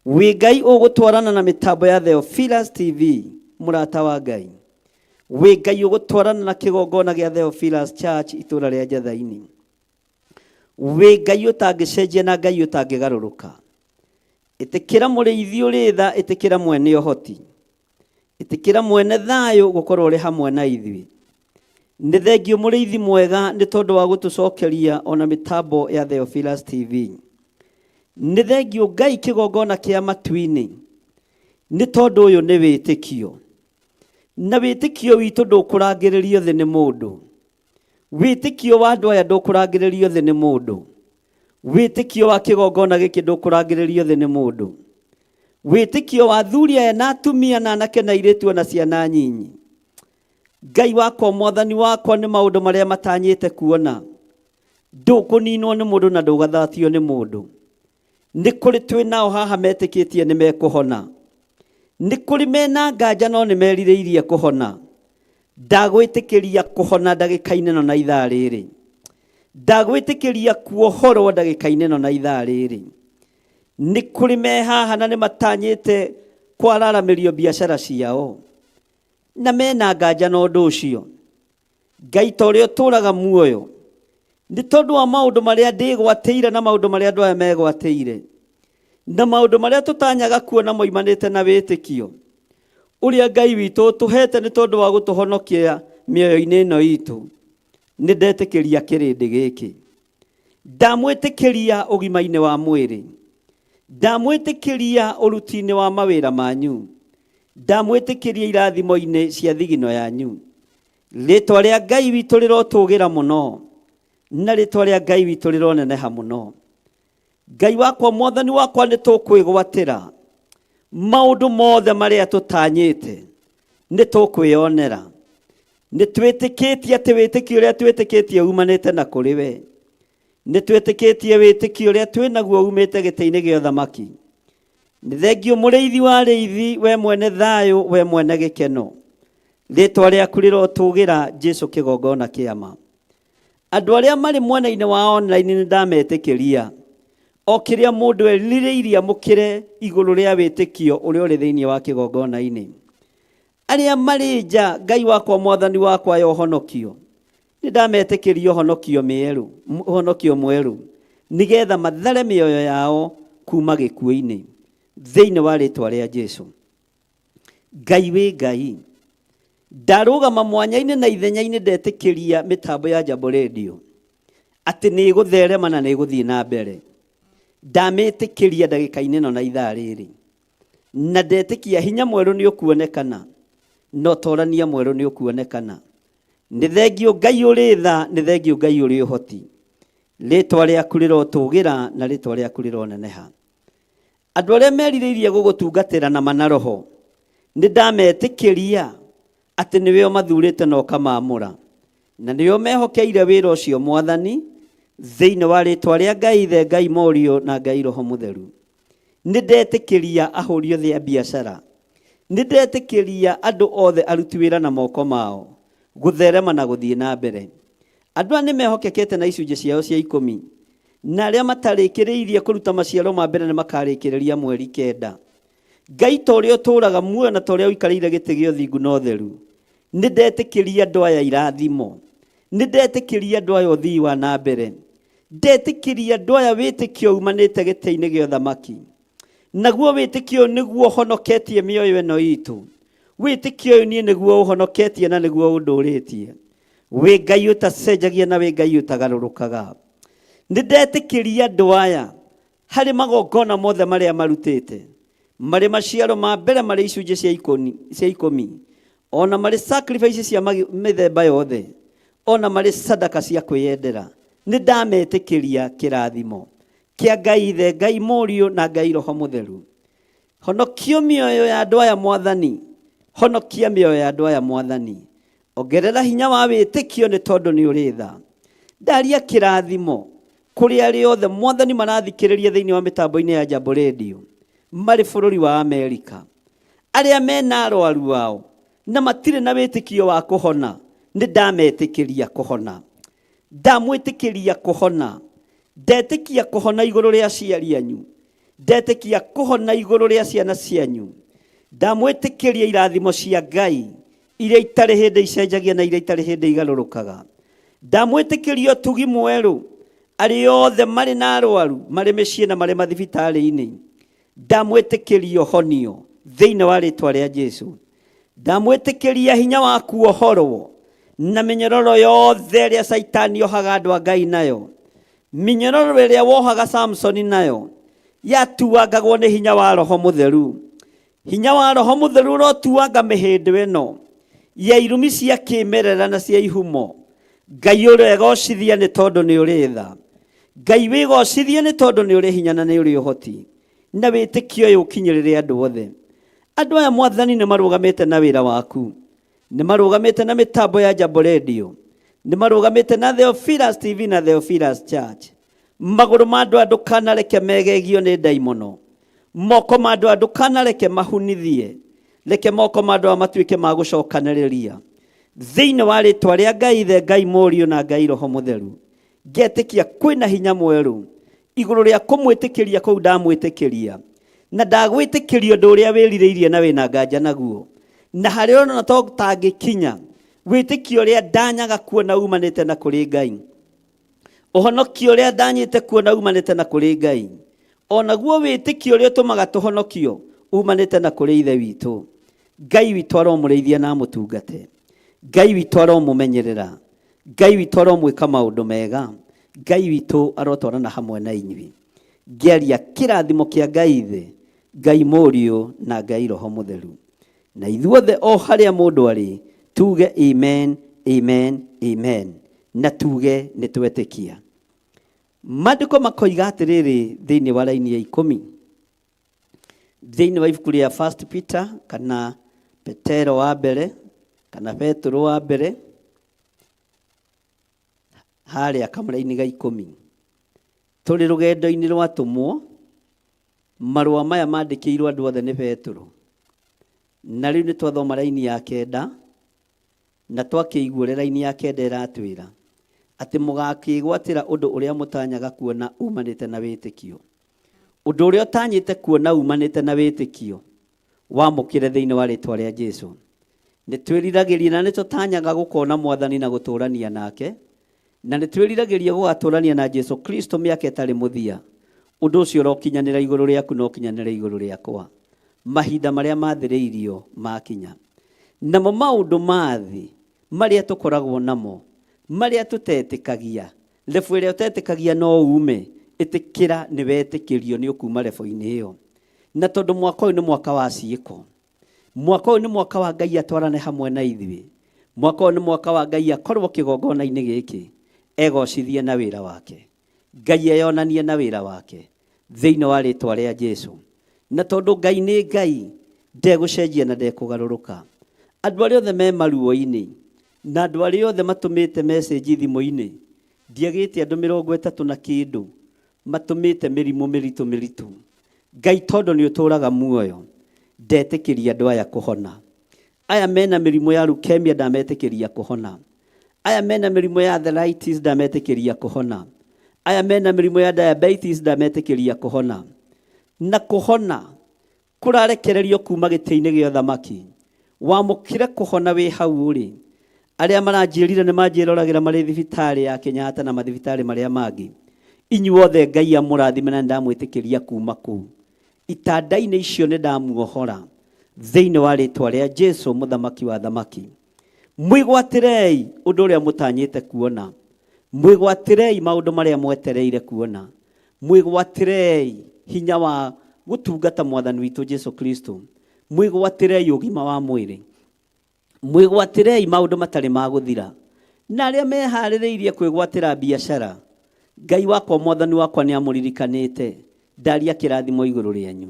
Wĩ Ngai ũgũtwarana na mĩtambo ya Theophilus TV, mũrata wa Ngai. Wĩ Ngai ũgũtwarana na kĩgongona gĩa Theophilus Church itũũra rĩa Njatha-inĩ. Wĩ Ngai ũtangĩcenjia na Ngai ũtangĩgarũrũka. Ĩtĩkĩra mũrĩithi ũrĩ tha, ĩtĩkĩra mwene ũhoti. Ĩtĩkĩra mwene thayũ gũkorwo ũrĩ hamwe na ithuĩ. Nĩ thengio mũrĩithi mwega nĩ tondũ wa gũtũcokeria ona mĩtambo ya Theophilus TV. Nĩ thengio Ngai kĩgongona kĩa matu-inĩ nĩ tondũ ũyũ nĩ wĩtĩkio. Na wĩtĩkio witũ ndũkũrangĩrĩrio thĩ nĩ mũndũ. Wĩtĩkio wa andũ aya ndũkũrangĩrĩrio thĩ nĩ mũndũ. Wĩtĩkio wa kĩgongona gĩkĩ ndũkũrangĩrĩrio thĩ nĩ mũndũ. Wĩtĩkio wa athuri aya na atumia na anake na airĩtu ona ciana nyinyi. Ngai wakwa mwathani wakwa nĩ maũndũ marĩa matanyĩte kuona. Ndũkũninwo nĩ mũndũ na ndũgathatio nĩ mũndũ. Nĩ kũrĩ twĩ nao haha metĩkĩtie nĩ mekũhona. Nĩ kũrĩ mena nganja no nĩ merirĩirie kũhona. Ndagwĩtĩkĩria kũhona ndagĩka-inĩ ĩno na ithaa rĩrĩ. Ndagwĩtĩkĩria kuohorwo ndagĩka-inĩ ĩno na ithaa rĩrĩ. Nĩ kũrĩ me haha na nĩ matanyĩte kwararamĩrio biacara ciao. Na mena nganja na ũndũ ũcio. Ngai ta ũrĩa ũtũũraga muoyo. Nĩ tondũ wa maũndũ marĩa ndĩgwatĩire na maũndũ marĩa andũ aya megwatĩire. Na maũndũ marĩa tũtanyaga kuona moimanĩte na wĩtĩkio. Ũrĩa Ngai witũ ũtũhete nĩ tondũ wa gũtũhonokia mĩoyo-inĩ ĩno itũ. Nĩ ndetĩkĩria kĩrĩndĩ gĩkĩ. Ndamwĩtĩkĩria ũgima-inĩ wa mwĩrĩ. Ndamwĩtĩkĩria ũruti-inĩ wa mawĩra manyu. Ndamwĩtĩkĩria irathimo-inĩ cia thigino yanyu. Rĩtwa rĩa Ngai witũ rĩrotũgĩra mũno. Na rĩtwa rĩa Ngai witũ rĩroneneha mũno. Ngai wakwa mwathani wakwa nĩ tũkwĩgwatĩra maũndũ mothe marĩa tũtanyĩte nĩ tũkwĩonera. Nĩ twĩtĩkĩtie atĩ wĩtĩkio ũrĩa twĩtĩkĩtie umanĩte na kũrĩ we. Nĩ twĩtĩkĩtie wĩtĩkio ũrĩa twĩnaguo umĩte gĩtĩ-inĩ gĩa ũthamaki. Nĩ thengio mũrĩithi wa arĩithi, we mwene thayũ, we mwene gĩkeno. Rĩtwa rĩaku rĩrotũgĩra Jesu kĩgongona kĩama. Andũ arĩa marĩ mwena-inĩ wa online nĩ ndametĩkĩria. O kĩrĩa mũndũ erirĩirie amũkĩre igũrũ rĩa wĩtĩkio ũrĩa ũrĩ thĩinĩ wa kĩgongona-inĩ. Arĩa marĩ nja, Ngai wakwa mwathani wakwa ya ũhonokio. Nĩ ndametĩkĩria ũhonokio mĩerũ, ũhonokio mwerũ. Nĩgetha mathare mĩoyo yao kuma gĩkuũ-inĩ. Thĩinĩ wa rĩtwa rĩa Jesu. Ngai wĩ Ngai. Ndarũgama mwanya-inĩ na ithenya-inĩ ndetĩkĩria mĩtambo ya Jambo Radio. Atĩ nĩ ĩgũtherema na nĩ ĩgũthiĩ na mbere. Ndamĩtĩkĩria ndagĩka-inĩ ĩno na ithaa rĩrĩ. Na ndetĩkia hinya mwerũ nĩ ũkuonekana. Na ũtorania mwerũ nĩ ũkuonekana. Nĩ thengio Ngai ũrĩ tha, nĩ thengio Ngai ũrĩ ũhoti. Rĩtwa rĩaku rĩrotũgĩra na rĩtwa rĩaku rĩroneneha. Andũ arĩa merirĩirie gũgũtungatĩra na ma na roho, nĩ ndametĩkĩria atĩ nĩwe ũmathurĩte na ũkamaamũra. Na nĩwe ũmehokeire wĩra ũcio mwathani, thĩinĩ wa rĩtwa rĩa Ngai Ithe, Ngai Mũriũ na Ngai Roho Mũtheru. Nĩ ndetĩkĩria ahũri othe a biacara. Nĩ ndetĩkĩria andũ othe aruti wĩra na moko mao. Gũtherema na gũthiĩ na mbere. Andũ aya nĩ mehokekete na icunjĩ ciao cia ikũmi, na arĩa matarĩkĩrĩirie kũruta maciaro ma mbere nĩ makarĩkĩrĩria mweri kenda. Ngai ta ũrĩa ũtũũraga muoyo na ta ũrĩa ũikarĩire gĩtĩ gĩa ũthingu na ũtheru, nĩ ndetĩkĩria andũ aya irathimo, nĩ ndetĩkĩria andũ aya ũthii wa na mbere, ndetĩkĩria andũ aya wĩtĩkio umanĩte gĩtĩ-inĩ gĩa ũthamaki. Naguo wĩtĩkio ũyũ nĩguo ũhonoketie mĩoyo ĩno itũ. Wĩtĩkio ũyũ niĩ nĩguo ũhonoketie na nĩguo ũndũrĩtie. Wĩ Ngai ũtacenjagia na wĩ Ngai ũtagarũrũkaga. Nĩ ndetĩkĩria andũ aya harĩ magongona mothe marĩa marutĩte, marĩ maciaro ma mbere, marĩ icunjĩ cia ikũmi, ona marĩ sacrifice cia mĩthemba yothe, ona marĩ sadaka cia kwĩyendera. Nĩ ndametĩkĩria kĩrathimo kĩa Ngai Ithe, Ngai Mũriũ na Ngai Roho Mũtheru. Honokio mĩoyo ya andũ aya Mwathani, honokia mĩoyo ya andũ aya Mwathani. Ongerera hinya wa wĩtĩkio nĩ tondũ nĩ ũrĩ tha. Ndaria kĩrathimo kũrĩ arĩa othe Mwathani marathikĩrĩria thĩinĩ wa mĩtambo-inĩ ya Jambo Radio marĩ bũrũri wa Amerika. Arĩa mena arwaru ao na matirĩ na wĩtĩkio wa kũhona, nĩ ndametĩkĩria kũhona. Ndamwĩtĩkĩria kũhona. Ndetĩkia kũhona igũrũ rĩa aciari anyu. Ndetĩkia kũhona igũrũ rĩa ciana cianyu. Ndamwĩtĩkĩria irathimo cia Ngai iria itarĩ hĩndĩ icenjagia na iria itarĩ hĩndĩ igarũrũkaga. Ndamwĩtĩkĩria ũtugi mwerũ arĩa othe marĩ na arwaru marĩ mĩciĩ na marĩ mathibitarĩ-inĩ. Ndamwĩtĩkĩria ũhonio thĩinĩ wa rĩtwa rĩa Jesu. Ndamwĩtĩkĩria hinya wa kuohorwo na mĩnyororo yothe ĩrĩa Caitani ohaga andũ a Ngai nayo. Mĩnyororo ĩrĩa wohaga Samsoni nayo yatuangagwo nĩ hinya wa Roho Mũtheru. Hinya wa Roho Mũtheru ũrotuanga mĩhĩndo ĩno ya irumi cia kĩmerera na cia ihumo. Ngai ũregocithia nĩ tondũ nĩ ũrĩ tha. Ngai wĩgocithie nĩ tondũ nĩ ũrĩ hinya na nĩ ũrĩ ũhoti. Na wĩtĩkio ũyũ ũkinyĩrĩre andũ othe. Andũ aya Mwathani nĩ marũgamĩte na wĩra waku. Nĩ marũgamĩte na mĩtambo ya Jambo Radio. Nĩ marũgamĩte na Theophilus TV na Theophilus Church. Magũrũ ma andũ aya ndũkanareke megegio nĩ ndaimono. Moko ma andũ aya ndũkanareke mahunithie. Reke moko ma andũ aya matuĩke ma gũcokanĩrĩria. Thĩinĩ wa rĩtwa rĩa Ngai Ithe, Ngai Mũriũ na Ngai Roho Mũtheru. Ngetĩkia kwĩna hinya mwerũ igũrũ rĩa kũmwĩtĩkĩria kũu ndamwĩtĩkĩria. Na ndagwĩtĩkĩria ũndũ ũrĩa wĩrirĩirie na wĩna nganja naguo. Na harĩa ũrona ta ũtangĩkinya, wĩtĩkio ũrĩa ndanyaga kuona umanĩte na kũrĩ Ngai. Ũhonokio ũrĩa ndanyĩte kuona umanĩte na kũrĩ Ngai. O naguo wĩtĩkio ũrĩa ũtũmaga tũhonokio umanĩte na kũrĩ Ithe witũ. Ngai witũ aromũrĩithia na amũtungate. Ngai witũ aromũmenyerera. Ngai witũ aromwĩka maũndũ mega. Ngai witũ arotwarana hamwe na inyuĩ. Ngĩaria kĩrathimo kĩa Ngai Ithe, Ngai Mũriũ na Ngai Roho Mũtheru. Na ithuothe o harĩa mũndũ arĩ tuge amen, amen, amen. Na tuge nĩ twetĩkia. Maandĩko makoiga atĩrĩrĩ thĩinĩ wa raini ya ikũmi. Thĩinĩ wa ibuku rĩa First Peter kana Petero wa mbere kana Petero wa mbere harĩa kamũraini ga ikũmi. Tũrĩ rũgendo-inĩ rwa atũmwo, marũa maya mandĩkĩirwo andũ othe nĩ Petero. Na rĩu nĩ twathoma raini ya kenda, na twakĩigua ũrĩa raini ya kenda ĩratwĩra, atĩ mũgakĩgwatĩra ũndũ ũrĩa mũtanyaga kuona umanĩte na wĩtĩkio. Ũndũ ũrĩa ũtanyĩte kuona umanĩte na wĩtĩkio, wamũkĩre thĩinĩ wa rĩtwa rĩa Jesu. Nĩ twĩriragĩria na nĩ tũtanyaga gũkona Mwathani na gũtũrania nake, na nĩ twĩriragĩria gũgatũrania na Jesu Kristo mĩaka ĩtarĩ mũthia. Ũndũ ũcio ũrokinyanĩra igũrũ rĩaku na ũkinyanĩre igũrũ rĩakwa. Mahinda marĩa mathĩrĩirio makinya. Namo maũndũ ma thĩ marĩa tũkoragwo namo, marĩa tũtetĩkagia, rebu ĩrĩa ũtetĩkagia no ume, ĩtĩkĩra nĩ wetĩkĩrio nĩ ũkuma rebu-inĩ ĩyo. Na tondũ mwaka ũyũ nĩ mwaka wa ciĩko, mwaka ũyũ nĩ mwaka wa Ngai atwarane hamwe na ithuĩ, mwaka ũyũ nĩ mwaka wa Ngai akorwo kĩgongona-inĩ gĩkĩ, egocithie na wĩra wake, Ngai eyonanie na wĩra wake thĩinĩ wa rĩtwa rĩa Jesu. Na tondũ Ngai nĩ Ngai, ndegũcenjia na ndekũgarũrũka. Andũ arĩa othe me maruo-inĩ, na andũ arĩa othe matũmĩte message thimũ-inĩ, ndiagĩte andũ mĩrongo ĩtatũ na kĩndũ matũmĩte mĩrimũ mĩritũ mĩritũ. Ngai tondũ nĩ ũtũraga muoyo, ndetĩkĩria andũ aya kũhona. Aya mena mĩrimũ ya leukemia ndametĩkĩria kũhona. Aya mena mĩrimũ ya arthritis ndametĩkĩria kũhona. Aya mena mĩrimũ ya diabetes ndametĩkĩria kũhona. Na kũhona kũrarekererio kuma gĩtĩ-inĩ gĩa ũthamaki. Wamũkĩre kũhona wĩ hau ũrĩ. Arĩa maranjĩrire nĩ manjĩroragĩra marĩ thibitarĩ ya Kenyatta na mathibitarĩ marĩa mangĩ. Inyuothe Ngai amũrathime na nĩndamwĩtĩkĩria kuma kũu. Itanda-inĩ icio nĩ ndamuohora thĩinĩ wa rĩtwa rĩa Jesu mũthamaki wa thamaki. Mwĩgwatĩrei ũndũ ũrĩa mũtanyĩte kuona. Mwĩgwatĩrei maũndũ marĩa mwetereire kuona. Mwĩgwatĩrei hinya wa gũtungata mwathani witũ Jesu Kristo. Mwĩgwatĩrei ũgima wa mwĩrĩ. Mwĩgwatĩrei maũndũ matarĩ ma gũthira. Na arĩa meharĩrĩirie kwĩgwatĩra biacara, Ngai wakwa mwathani wakwa nĩ amũririkanĩte. Ndaria kĩrathimo igũrũ rĩanyu.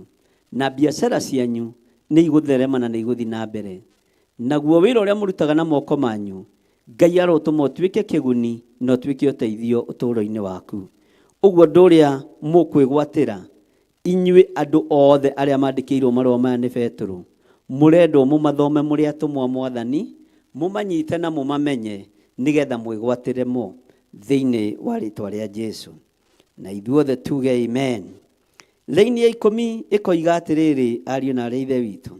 Na biacara cianyu nĩ igũtherema na nĩ igũthiĩ na mbere. Naguo wĩra ũrĩa mũrutaga na moko manyu, Ngai arotũma ũtuĩke kĩguni na ũtuĩke ũteithio ũtũũro-inĩ waku. Ũguo ũndũ ũrĩa mũkwĩgwatĩra, inyuĩ andũ othe arĩa mandĩkĩirwo marũa maya nĩ Petero, mũrendwo mũmathome mũrĩ atũmwo a Mwathani, mũmanyite na mũmamenye, nĩgetha mwĩgwatĩre mo thĩinĩ wa rĩtwa rĩa Jesu. Na ithuothe tuge amen. Raini ya ikũmi ĩkoiga atĩrĩrĩ, ariũ na arĩ ithe witũ,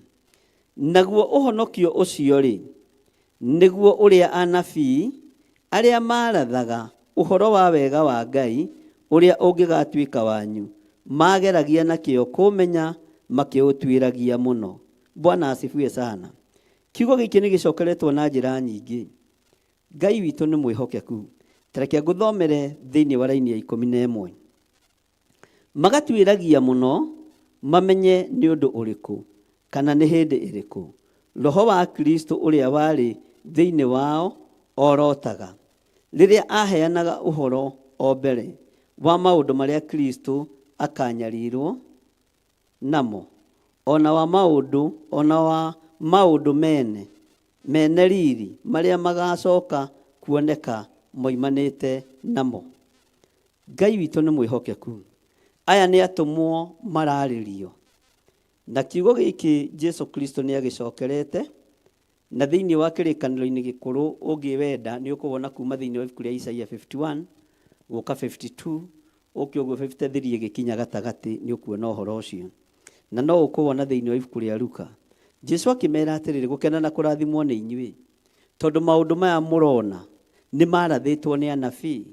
naguo ũhonokio ũcio rĩ, nĩguo ũrĩa anabii arĩa marathaga ũhoro wa wega wa Ngai ũrĩa ũngĩgatuĩka wanyu mageragia na kĩyo kũmenya makĩũtuĩragia mũno. Bwana asifiwe sana. Kiugo gĩkĩ nĩ gĩcokeretwo na njĩra nyingĩ. Ngai witũ nĩ mwĩhokeku. Ta reke ngũthomere thĩinĩ wa raini ya 11. Magatuĩragia mũno mamenye nĩ ũndũ ũrĩkũ kana nĩ hĩndĩ ĩrĩkũ Roho wa Kristo ũrĩa warĩ thĩinĩ wao orotaga rĩrĩa aheanaga ũhoro o mbere wa maũndũ marĩa Kristo akanyarirwo namo, ona wa maũndũ ona wa maũndũ mene mene riri marĩa magacoka kuoneka moimanĩte namo. Ngai witũ nĩ mwĩhokeku. Aya nĩ atũmwo mararĩrio. Na kiugo gĩkĩ Jesu Kristo nĩ agĩcokerete na thĩinĩ wa kĩrĩkanĩro-inĩ gĩkũrũ ũngĩwenda nĩ ũkũwona kuma thĩinĩ wa ibuku rĩa Isaia 51 gũka 52 ũke ũguo 53 ĩgĩkinya gatagatĩ nĩ ũkuona ũhoro ũcio. Na no ũkũwona thĩinĩ wa ibuku rĩa Luka. Jesu akĩmera atĩrĩrĩ, gũkena na kũrathimwo nĩ inyuĩ, tondũ maũndũ maya mũrona nĩ marathĩtwo nĩ anabii.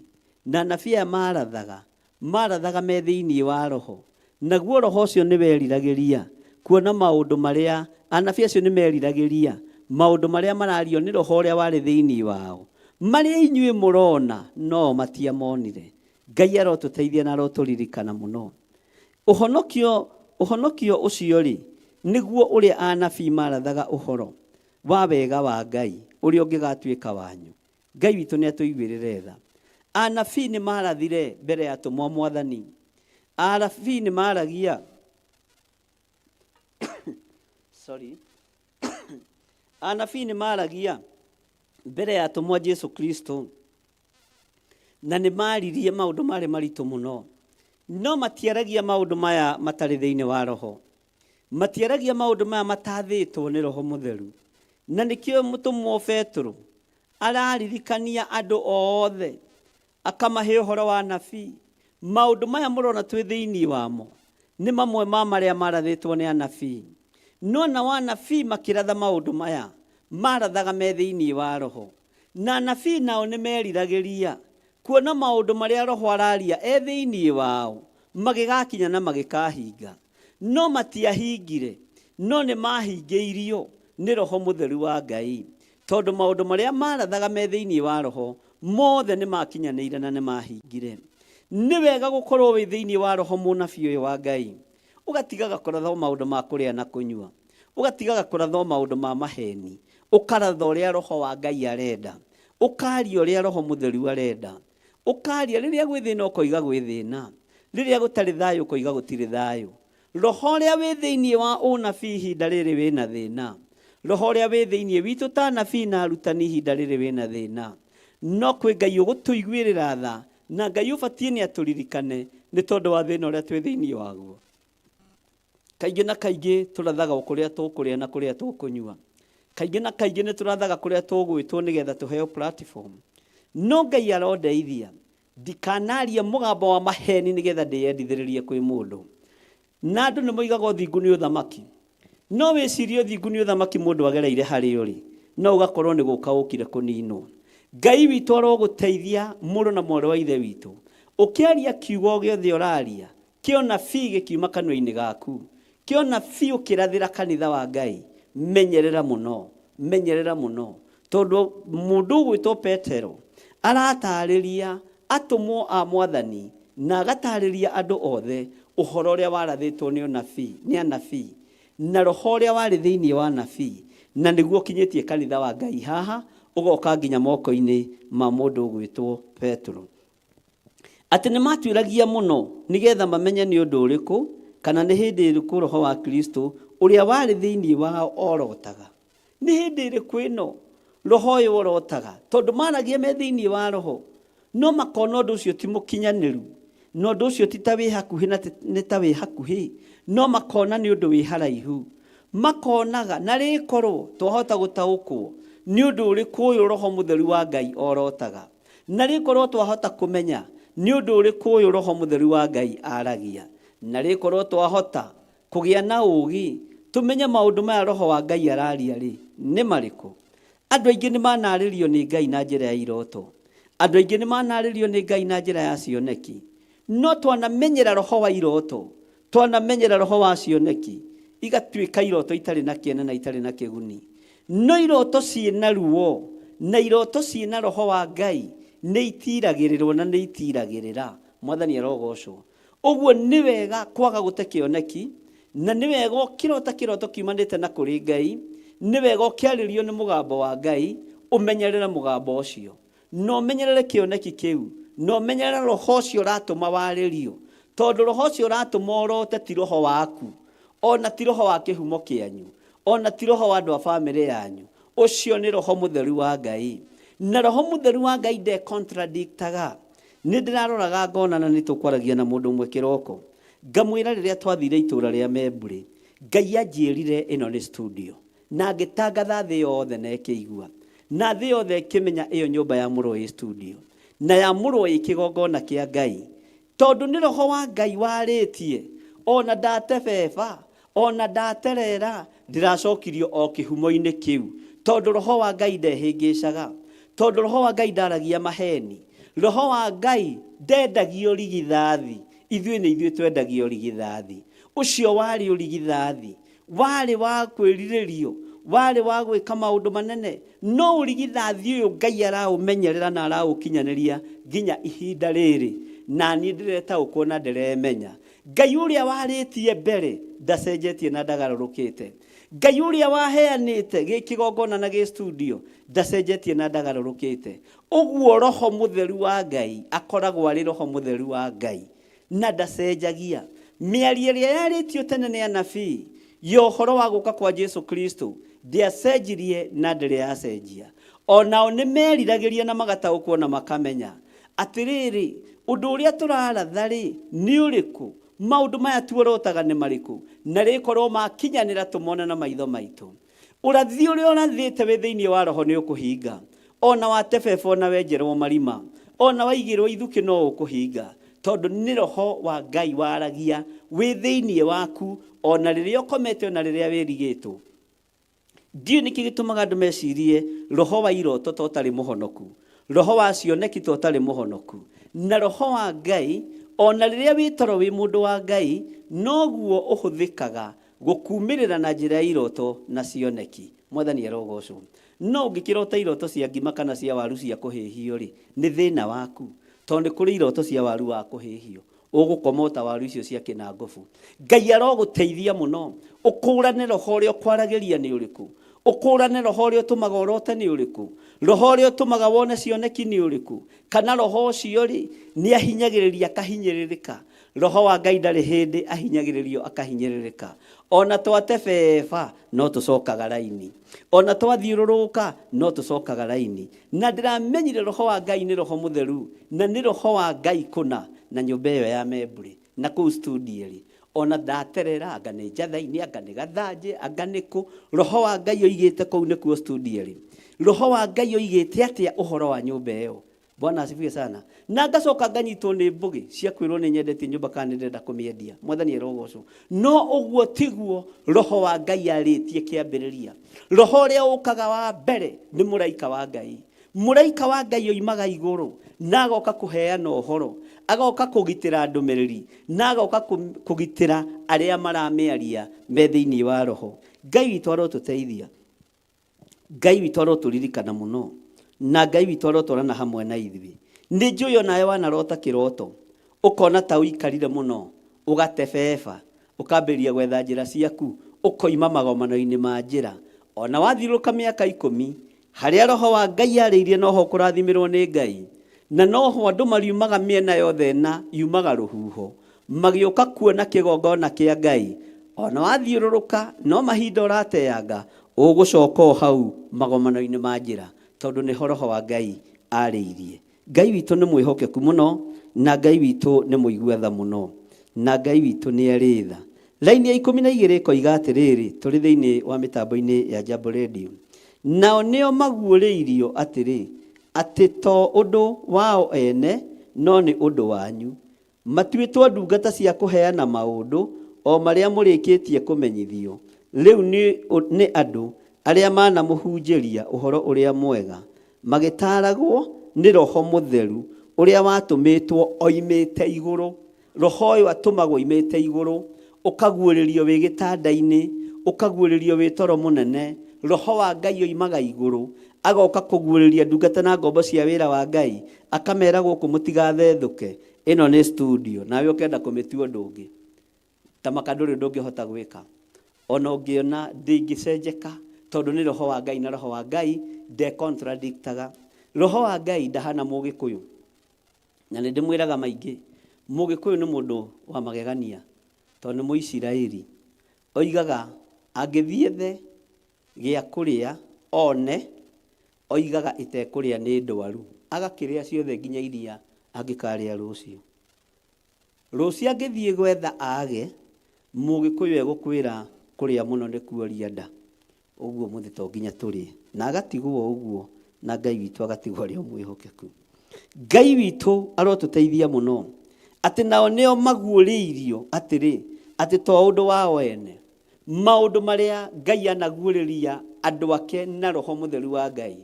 Na anabii aya marathaga, marathaga me thĩinĩ wa Roho. Naguo Roho ũcio nĩ weriragĩria kuona maũndũ marĩa, anabii acio nĩ meriragĩria maũndũ marĩa marario nĩ Roho ũrĩa warĩ thĩinĩ wao. Marĩa inyuĩ mũrona, no matiamonire. Ngai arotũteithia na arotũririkana mũno. Ũhonokio, ũhonokio ũcio rĩ, nĩguo ũrĩa anabii marathaga ũhoro wa wega wa Ngai ũrĩa ũngĩgatuĩka wanyu. Ngai witũ nĩ atũiguĩrĩre tha. Anabii nĩ marathire mbere ya atũmwo a Mwathani. Anabii nĩ maragia sorry. Anabii nĩ maragia mbere ya atũmwo a Jesu Kristo na nĩ maririe maũndũ marĩ maritũ mũno, no matiaragia maũndũ maya matarĩ thĩinĩ wa Roho. Matiaragia maũndũ maya matathĩtwo nĩ Roho Mũtheru. Na nĩkĩo mũtũmwo Petero araririkania andũ othe akamahe ũhoro wa anabii. Maũndũ maya mũrona twĩ thĩinĩ wamo nĩ mamwe ma marĩa marathĩtwo nĩ anabii. No nao anabii makĩratha maũndũ maya marathaga me thĩinĩ wa Roho. Na anabii nao nĩ meriragĩria kuona maũndũ marĩa Roho araria e thĩinĩ wao magĩgakinya na magĩkahinga. No matiahingire, no nĩ mahingĩirio nĩ Roho Mũtheru wa Ngai, tondũ maũndũ marĩa marathaga me thĩinĩ wa Roho mothe nĩ makinyanĩire na nĩ mahingire. Nĩ wega gũkorwo wĩ thĩinĩ wa Roho mũnabii ũyũ wa Ngai, ũgatigaga kũratha maũndũ ma kũrĩa na kũnyua, ũgatigaga kũratha maũndũ ma maheni, ũkaratha ũrĩa Roho wa Ngai arenda, ũkaria ũrĩa Roho Mũtheru arenda, ũkaria rĩrĩa gwĩ thĩna ũkoiga gwĩ thĩna, rĩrĩa gũtarĩ thayũ ũkoiga gũtirĩ thayũ. Roho ũrĩa wĩ thĩinĩ wa ũnabii ihinda rĩrĩ wĩna thĩna, Roho ũrĩa wĩ thĩinĩ witũ ta anabii na arutani ihinda rĩrĩ wĩna thĩna. No kwĩ Ngai ũgũtũiguĩrĩra tha, na Ngai ũbatiĩ nĩ atũririkane nĩ tondũ wa thĩna ũrĩa twĩ thĩinĩ waguo. Kaingĩ na kaingĩ tũrathaga o kũrĩa tũkũrĩa na kũrĩa tũkũnyua. Kaingĩ na kaingĩ nĩ tũrathaga kũrĩa tũgwĩtwo nĩgetha tũheo platform. No Ngai arondeithia ndikanarie mũgambo wa maheni nĩgetha ndĩyendithĩrĩrie kwĩ mũndũ. Na andũ nĩ moigaga ũthingu nĩ ũthamaki. No wĩcirie ũthingu nĩ ũthamaki mũndũ agereire harĩ ũrĩ, no ũgakorwo nĩ gũka ũkire kũninwo. Ngai witũ arogũteithia mũrũ na mwarĩ wa ithe witũ. Ũkĩaria kiugo o gĩothe ũraria, kĩonabii gĩkiuma kanua-inĩ gaku, kĩonabii ũkĩrathĩra kanitha wa Ngai, menyerera mũno, menyerera mũno. Tondũ mũndũ ũgwĩtwo Petero aratarĩria atũmwo a Mwathani na agatarĩria andũ othe ũhoro ũrĩa warathĩtwo nĩ ũnabii, nĩ anabii, na roho ũrĩa warĩ thĩinĩ wa anabii, na nĩguo ũkinyĩtie kanitha wa Ngai haha, ũgoka nginya moko-inĩ ma mũndũ ũgwĩtwo Petero. Atĩ nĩ maatuĩragia mũno nĩgetha mamenye nĩ ũndũ ũrĩkũ kana nĩ hĩndĩ ĩrĩkũ roho wa Kristo ũrĩa warĩ thĩinĩ wao orotaga. Nĩ hĩndĩ ĩrĩkũ ĩno roho ũyũ ũrotaga? Tondũ maragia me thĩinĩ wa roho, no makona ũndũ ũcio ti mũkinyanĩru, na ũndũ ũcio ti ta wĩ hakuhĩ na nĩ ta wĩ hakuhĩ, no makona nĩ ũndũ wĩ haraihu. Makonaga, na rĩkorwo twahota gũtaũkwo nĩ ũndũ ũrĩkũ ũyũ roho mũtheru wa Ngai orotaga. Na rĩkorwo twahota kũmenya nĩ ũndũ ũrĩkũ ũyũ roho mũtheru wa Ngai aragia. Na rĩkorwo twahota kũgĩa na ũũgĩ tũmenye maũndũ maya roho wa Ngai araria-rĩ, nĩ marĩkũ? Andũ aingĩ nĩ manarĩrio nĩ Ngai na njĩra ya iroto. Andũ aingĩ nĩ manarĩrio nĩ Ngai na njĩra ya cioneki. No twanamenyera roho wa iroto, twanamenyera roho wa cioneki, igatuĩka iroto itarĩ na kĩene na itarĩ na kĩguni. No iroto ciĩna ruo na iroto ciĩna roho wa Ngai nĩ itiragĩrĩrwo na nĩ itiragĩrĩra. Mwathani arogocwo. Ũguo nĩ wega kwaga gũte kĩoneki, na nĩ wega ũkĩrota kĩroto kiumanĩte na kũrĩ Ngai, nĩ wega ũkĩarĩrio nĩ mũgambo wa Ngai, ũmenyerere mũgambo ũcio. Na ũmenyerere kĩoneki kĩu, na ũmenyerere roho ũcio ũratũma warĩrio, tondũ roho ũcio ũratũma ũrote ti roho waku, ona ti roho wa kĩhumo kĩanyu, ona ti roho wa andũ a bamĩrĩ yanyu. Ũcio nĩ roho mũtheru wa Ngai. Na roho mũtheru wa Ngai nde contradictaga. Nĩ ndĩraroraga ngona na nĩ tũkwaragia na mũndũ ũmwe kĩroko, ngamwĩra rĩrĩa twathire itũra rĩa Membure, Ngai anjĩrire ĩno nĩ studio. Na ngĩtangatha thĩ yothe na ĩkĩigua. Na thĩ yothe ĩkĩmenya ĩyo nyũmba ya mũrwo ĩ studio. Na ya mũrwo ĩ kĩgongona kĩa Ngai. Tondũ nĩ roho wa Ngai warĩtie, ona ndatebeba, ona ndaterera, ndĩracokirio o kĩhumo-inĩ kĩu. Tondũ roho wa Ngai ndehĩngĩcaga. Tondũ roho wa Ngai ndaragia maheni. Roho wa Ngai ndendagio rigithathi. Ithuĩ nĩ ithuĩ twendagio rigithathi. Ũcio warĩ ũrigithathi. Warĩ wa kwĩrirĩrio, warĩ wa gwĩka maũndũ manene. No ũrigithathi ũyũ Ngai araũmenyerera na araũkinyanĩria nginya ihinda rĩrĩ. Na niĩ ndĩretaũkwo na ndĩremenya. Ngai ũrĩa warĩtie mbere ndacenjetie na ndagarũrũkĩte. Ngai ũrĩa waheanĩte gĩ kĩgongona na gĩ studio ndacenjetie na ndagarũrũkĩte. Ũguo roho mũtheru wa Ngai akoragwo arĩ roho mũtheru wa Ngai na ndacenjagia. Mĩario ĩrĩa yarĩtio tene nĩ anabii ya ũhoro wa gũka kwa Jesu Kristo ndĩacenjirie na ndĩrĩ yacenjia. O nao nĩ meriragĩria na magataũkwo na makamenya atĩrĩrĩ, ũndũ ũrĩa tũraratha-rĩ nĩ ũrĩkũ? Maũndũ maya tuorotaga nĩ marĩkũ? Na rĩkorwo makinyanĩra tũmone na maitho maitũ. Ũrathi ũrĩa ũrathĩte wĩ thĩinĩ wa roho nĩ ũkũhinga. Ona watebeba ona wenjerwo marima, ona waigĩrwo ithukĩ no ũkũhinga. Tondũ nĩ roho wa Ngai waragia wĩ thĩinĩ waku ona rĩrĩa ũkomete ona rĩrĩa wĩrigĩtwo. Ndiũĩ nĩkĩ gĩtũmaga andũ mecirie roho wa iroto ta ũtarĩ mũhonoku, roho wa cioneki ta ũtarĩ mũhonoku. Na roho wa Ngai ona rĩrĩa wĩ toro wĩ mũndũ wa Ngai noguo ũhũthĩkaga gũkumĩrĩra na njĩra ya iroto na cioneki. Mwathani arogocwo. No ũngĩkĩrota iroto cia ngima kana cia waru cia kũhĩhio-rĩ, nĩ thĩna waku. Tondũ nĩ kũrĩ iroto cia waru wa kũhĩhio. Ũgũkoma o ta waru icio cia kĩnangobu. Ngai arogũteithia mũno. Ũkũrane roho ũrĩa ũkwaragĩria nĩ ũrĩkũ. Ũkũrane roho ũrĩa ũtũmaga ũrote nĩ ũrĩkũ. Roho ũrĩa ũtũmaga wone cioneki nĩ ũrĩkũ. Kana roho ũcio-rĩ, nĩ ahinyagĩrĩria akahinyĩrĩrĩka. Roho wa Ngai ndarĩ hĩndĩ ahinyagĩrĩrio akahinyĩrĩrĩka. Ona twatebeba no tũcokaga raini. Ona twathiũrũrũka no tũcokaga raini. Na ndĩramenyire roho wa Ngai nĩ roho mũtheru na nĩ roho wa Ngai kũna na nyũmba ĩyo ya Membure na kũu studio-rĩ. Ona ndaterera, anga nĩ Njatha-inĩ, anga nĩ Gathanjĩ, anga nĩ kũ, Roho wa Ngai oigĩte kũu nĩkuo studio ĩrĩ. Roho wa Ngai oigĩte atĩa ũhoro wa nyũmba ĩyo? Bwana asifiwe sana. Na ngacoka nganyitwo nĩ mbũgĩ cia kwĩrwo nĩ nyendetie nyũmba kana nĩ ndĩrenda kũmĩendia. Mwathani arogocwo. No ũguo tiguo Roho wa Ngai arĩtie kĩambĩrĩria. Roho ũrĩa ũkaga wa mbere nĩ mũraika wa Ngai. Mũraika wa Ngai oimaga igũrũ na agoka kũheana ũhoro, agoka kũgitĩra ndũmĩrĩri, na agoka kũgitĩra arĩa maramĩaria me thĩinĩ wa Roho. Ngai witũ arotũteithia. Ngai witũ arotũririkana mũno na Ngai witũ arotwarana hamwe na ithuĩ. Nĩ njũĩ onawe wanarota kĩroto ũkona ta ũikarire mũno ũgatebeba ũkambĩrĩria gwetha njĩra ciaku ũkoima magomano-inĩ ma njĩra. Ona wathiũrũrũka mĩaka ikũmi harĩa Roho wa Ngai arĩirie noho ũkũrathimĩrwo nĩ Ngai na noho andũ mariumaga mĩena yothe na yumaga rũhuho magĩũka kuona kĩgongona kĩa Ngai. Ona wathiũrũrũka no mahinda ũrateanga Ũgũcoka o hau magomano-inĩ ma njĩra, tondũ nĩho Roho wa Ngai arĩirie. Ngai witũ nĩ mwĩhokeku mũno, na Ngai witũ nĩ mũigua tha mũno, na Ngai witũ nĩ arĩ tha. Raini ya 12 ĩkoiga atĩrĩrĩ, tũrĩ thĩinĩ wa mĩtambo-inĩ ya Jambo Radio, Nao nĩo maguũrĩirio atĩrĩ, atĩ to ũndũ wao ene, no nĩ ũndũ wanyu, Matuĩtwo ndungata cia kũheana maũndũ o marĩa mũrĩkĩtie kũmenyithio rĩu nĩ andũ arĩa manamũhunjĩria Ũhoro-ũrĩa-Mwega, magĩtaaragwo nĩ Roho Mũtheru ũrĩa watũmĩtwo oimĩte Igũrũ. Roho ũyũ atũmagwo oimĩte Igũrũ, ũkaguũrĩrio wĩ gĩtanda-inĩ, ũkaguũrĩrio wĩ toro mũnene. Roho wa Ngai oimaga Igũrũ, agoka kũguũrĩria ndungata na ngombo cia wĩra wa Ngai, akamera gũkũ mũtigathethũke, Ĩno nĩ studio, nawe ũkenda kũmĩtua ũndũ ũngĩ. Ta maka ndũrĩ ũndũ ũngĩhota gwĩka. Ona ũngĩona ndĩngĩcenjeka tondũ nĩ roho wa Ngai na roho wa Ngai nde contradictaga. Roho wa Ngai ndahana mũgĩkũyũ. Na nĩ ndĩmwĩraga maingĩ, mũgĩkũyũ nĩ mũndũ wa magegania tondũ nĩ mũisiraeli. Oigaga angĩthiĩ ethe gĩa kũrĩa one Oigaga ĩtekũrĩa nĩ ndwaru. Agakĩrĩa ciothe nginya iria angĩkarĩa rũciũ. Rũciũ angĩthiĩ gwetha aage, Mũgĩkũyũ egũkwĩra kũrĩa mũno nĩ kuoria nda. Ũguo ũmũthĩ to nginya tũrĩe. Na agatigwo o ũguo na Ngai witũ agatigwo arĩ o mwĩhokeku. Ngai witũ arotũteithia mũno. Atĩ nao nĩo maguũrĩirio atĩrĩ, atĩ to ũndũ wao ene, Maũndũ marĩa Ngai anaguũrĩria andũ ake na Roho Mũtheru wa Ngai,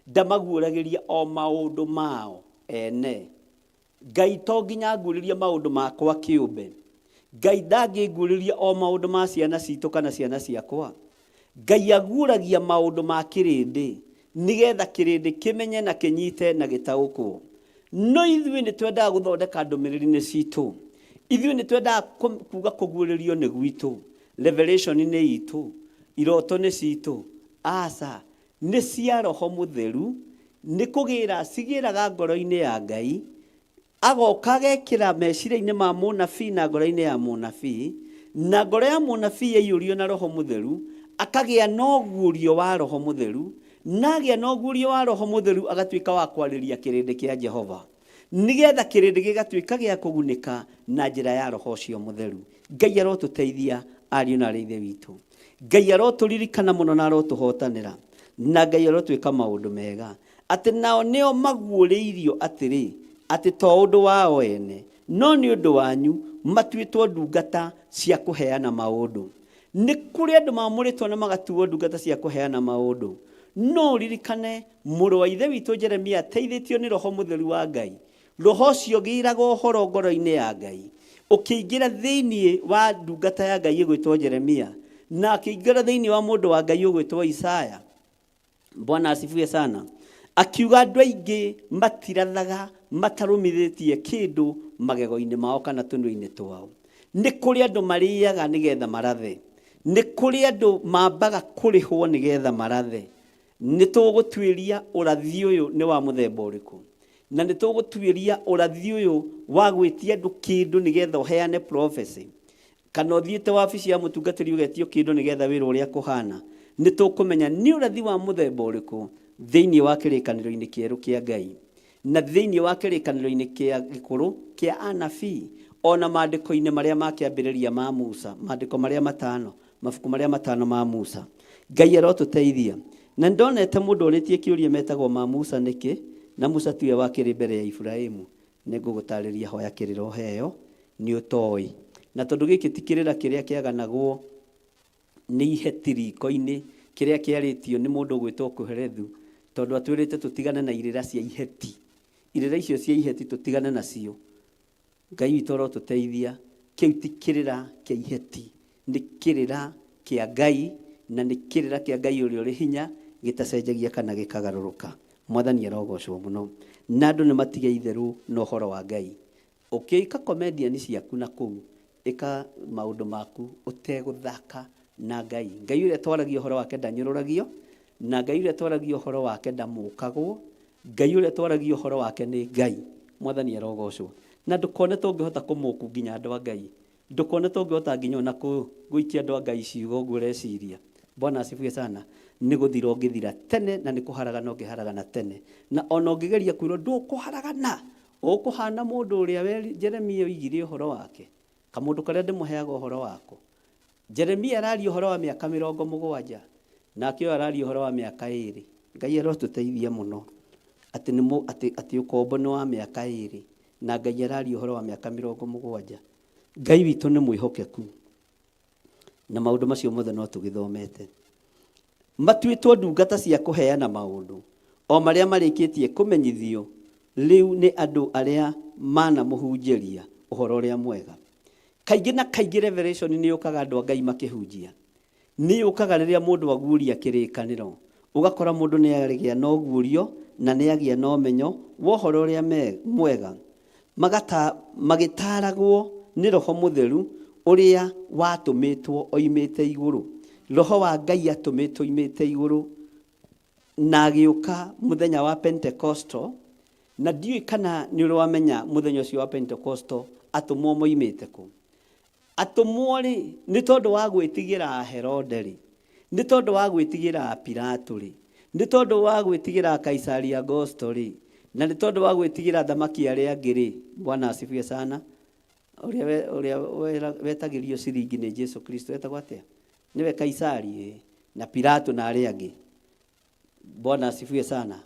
ndamaguũragĩria o maũndũ mao ene. Ngai to nginya anguũrĩrie maũndũ makwa kĩũmbe. Ngai ndangĩnguũrĩria o maũndũ ma ciana citũ kana ciana ciakwa. Ngai aguũragia maũndũ ma kĩrĩndĩ nĩgetha kĩrĩndĩ kĩmenye na kĩnyite na gĩtaũkwo. No ithuĩ nĩ twendaga gũthondeka ndũmĩrĩri-inĩ citũ. Ithuĩ nĩ twendaga kuga kũguũrĩrio nĩ gwitũ, revelation nĩ itũ, iroto nĩ citũ. Aca, nĩ cia Roho Mũtheru, nĩ kũgĩra cigĩraga ngoro-inĩ ya Ngai, Agoka agekĩra meciria-inĩ ma mũnabii na ngoro-inĩ ya mũnabii, na ngoro ya mũnabii yaiyũrio na Roho Mũtheru, akagĩa na ũguũrio wa Roho Mũtheru, na agĩa na ũguũrio wa Roho Mũtheru agatuĩka wa kwarĩria kĩrĩndĩ kĩa Jehova, nĩgetha kĩrĩndĩ gĩgatuĩka gĩa kũgunĩka na njĩra ya Roho ũcio Mũtheru. Ngai arotũteithia ariũ na aarĩ a Ithe witũ. Ngai arotũririkana mũno na arotũhotanĩra, na Ngai arotwĩka maũndũ mega. Atĩ nao nĩo maguũrĩirio atĩrĩ, atĩ to ũndũ wao ene, no nĩ ũndũ wanyu, matuĩtwo ndungata cia kũheana maũndũ. Nĩ kũrĩ andũ maamũrĩtwo na magatuo ndungata cia kũheana maũndũ. No ũririkane mũrũ wa Ithe witũ Jeremia ateithĩtio nĩ roho mũtheru wa Ngai. Roho ũcio ũgĩraga ũhoro ngoro-inĩ ya Ngai, ũkĩingĩra thĩinĩ wa ndungata ya Ngai ĩgwĩtwo Jeremia, na akĩingĩra thĩinĩ wa mũndũ wa Ngai ũgwĩtwo Isaya. Bwana asifiwe sana. Akiuga andũ aingĩ matirathaga matarũmithĩtie kĩndũ magego-inĩ mao kana tũnua-inĩ twao. Nĩ kũrĩ andũ marĩaga nĩgetha marathe. Nĩ kũrĩ andũ mambaga kũrĩhwo nĩgetha marathe. Nĩ tũgũtuĩria ũrathi ũyũ nĩ wa mũthemba ũrĩkũ. Na nĩ tũgũtuĩria ũrathi ũyũ wa gwĩtia andũ kĩndũ nĩgetha ũheane prophecy. Kana ũthiĩte wabici ya mũtungatĩri ũgetio kĩndũ nĩgetha wĩrwo ũrĩa kũhana, nĩ tũkũmenya nĩ ũrathi wa mũthemba ũrĩkũ thĩinĩ wa kĩrĩkanĩro-inĩ kĩerũ kĩa Ngai na thĩinĩ wa kĩrĩkanĩro-inĩ kĩa gĩkũrũ kĩa anabii. Ona maandĩko-inĩ marĩa ma kĩambĩrĩria ma Musa, maandĩko marĩa matano, mabuku marĩa matano ma Musa. Ngai arotũteithia. Na nĩndonete mũndũ ũrĩtie kĩũria metagwo ma Musa nĩkĩ, na Musa tiwe wakĩrĩ mbere ya Iburahimu. Nĩngũgũtarĩria hoya kĩrĩra ũheo nĩ ũtoĩ. Na tondũ gĩkĩ ti kĩrĩra kĩrĩa kĩaganagwo nĩ iheti riko-inĩ, kĩrĩa kĩarĩtio nĩ mũndũ ũgwĩtwo Kohelethu, tondũ atwĩrĩte tũtigane na irĩra cia iheti. Irĩra icio cia iheti tũtigane nacio. Ngai witũ arotũteithia. Kĩu ti kĩrĩra kĩa iheti, nĩ kĩrĩra kĩa Ngai, na nĩ kĩrĩra kĩa Ngai ũrĩa ũrĩ hinya, gĩtacenjagia kana gĩkagarũrũka. Mwathani arogocwo mũno. Na andũ nĩ matige itherũ na ũhoro wa Ngai. Ũkĩka comedian ciaku na kũu, ĩka maũndũ maku ũtegũthaka na Ngai. Ngai ũrĩa twaragia ũhoro wake ndanyũrũragio, na Ngai ũrĩa twaragia ũhoro wake ndamũkagwo, Ngai ũrĩa twaragia ũhoro wake nĩ Ngai. Mwathani arogocwo. Na ndũkone ta ũngĩhota kũmũku nginya andũ a Ngai. Ndũkone ta ũngĩhota nginya ona gũikia andũ a Ngai ciugo ũguo ũreciria. Bwana asifiwe sana. Nĩ gũthira ũngĩthira tene na nĩ kũharagana ũngĩharagana tene. Na ona ũngĩgeria kwĩrwo ndũkũharagana, ũkũhana mũndũ ũrĩa Jeremia oigire ũhoro wake. Kamũndũ karĩa ndĩmũheaga ũhoro wako. Jeremia araria ũhoro wa mĩaka 70, nake ũyũ araria ũhoro wa mĩaka 2. Ngai arotũteithia mũno atĩ nĩ mũ, atĩ, atĩ ũkombo nĩ wa mĩaka 2, na Ngai araria ũhoro wa mĩaka 70. Ngai witũ nĩ mwĩhokeku, na maũndũ macio mothe no tũgĩthomete. Matuĩtwo ndungata cia kũheana maũndũ o marĩa marĩkĩtie kũmenyithio rĩu nĩ andũ arĩa manamũhunjĩria ũhoro ũrĩa mwega. Kaingĩ na kaingĩ revelation nĩ yũkaga andũ a Ngai makĩhunjia. Nĩ yũkaga rĩrĩa mũndũ aguũria kĩrĩkanĩro. Ũgakora mũndũ nĩ agĩa na ũguũrio na nĩ agĩa na ũmenyo wa ũhoro ũrĩa mwega. Magĩtaaragwo nĩ Roho Mũtheru ũrĩa watũmĩtwo oimĩte igũrũ. Roho wa Ngai atũmĩtwo oimĩte igũrũ na agĩũka mũthenya wa Pentekosto, na ndiũĩ kana nĩ ũrĩ wamenya mũthenya ũcio wa Pentekosto atũmwo moimĩte kũ. Atũmwo-rĩ, nĩ tondũ wa gwĩtigĩra Herode-rĩ, nĩ tondũ wa gwĩtigĩra Pilato-rĩ, nĩ tondũ wa gwĩtigĩra Kaisari Augusto-rĩ, na nĩ tondũ wa gwĩtigĩra athamaki arĩa angĩ-rĩ, Bwana asifiwe sana, ũrĩa ũrĩa wetagĩrio ciringi nĩ Jesu Kristo etagwo atĩa? Nĩwe Kaisari, ĩĩ, na Pilato na arĩa angĩ. Bwana asifiwe sana.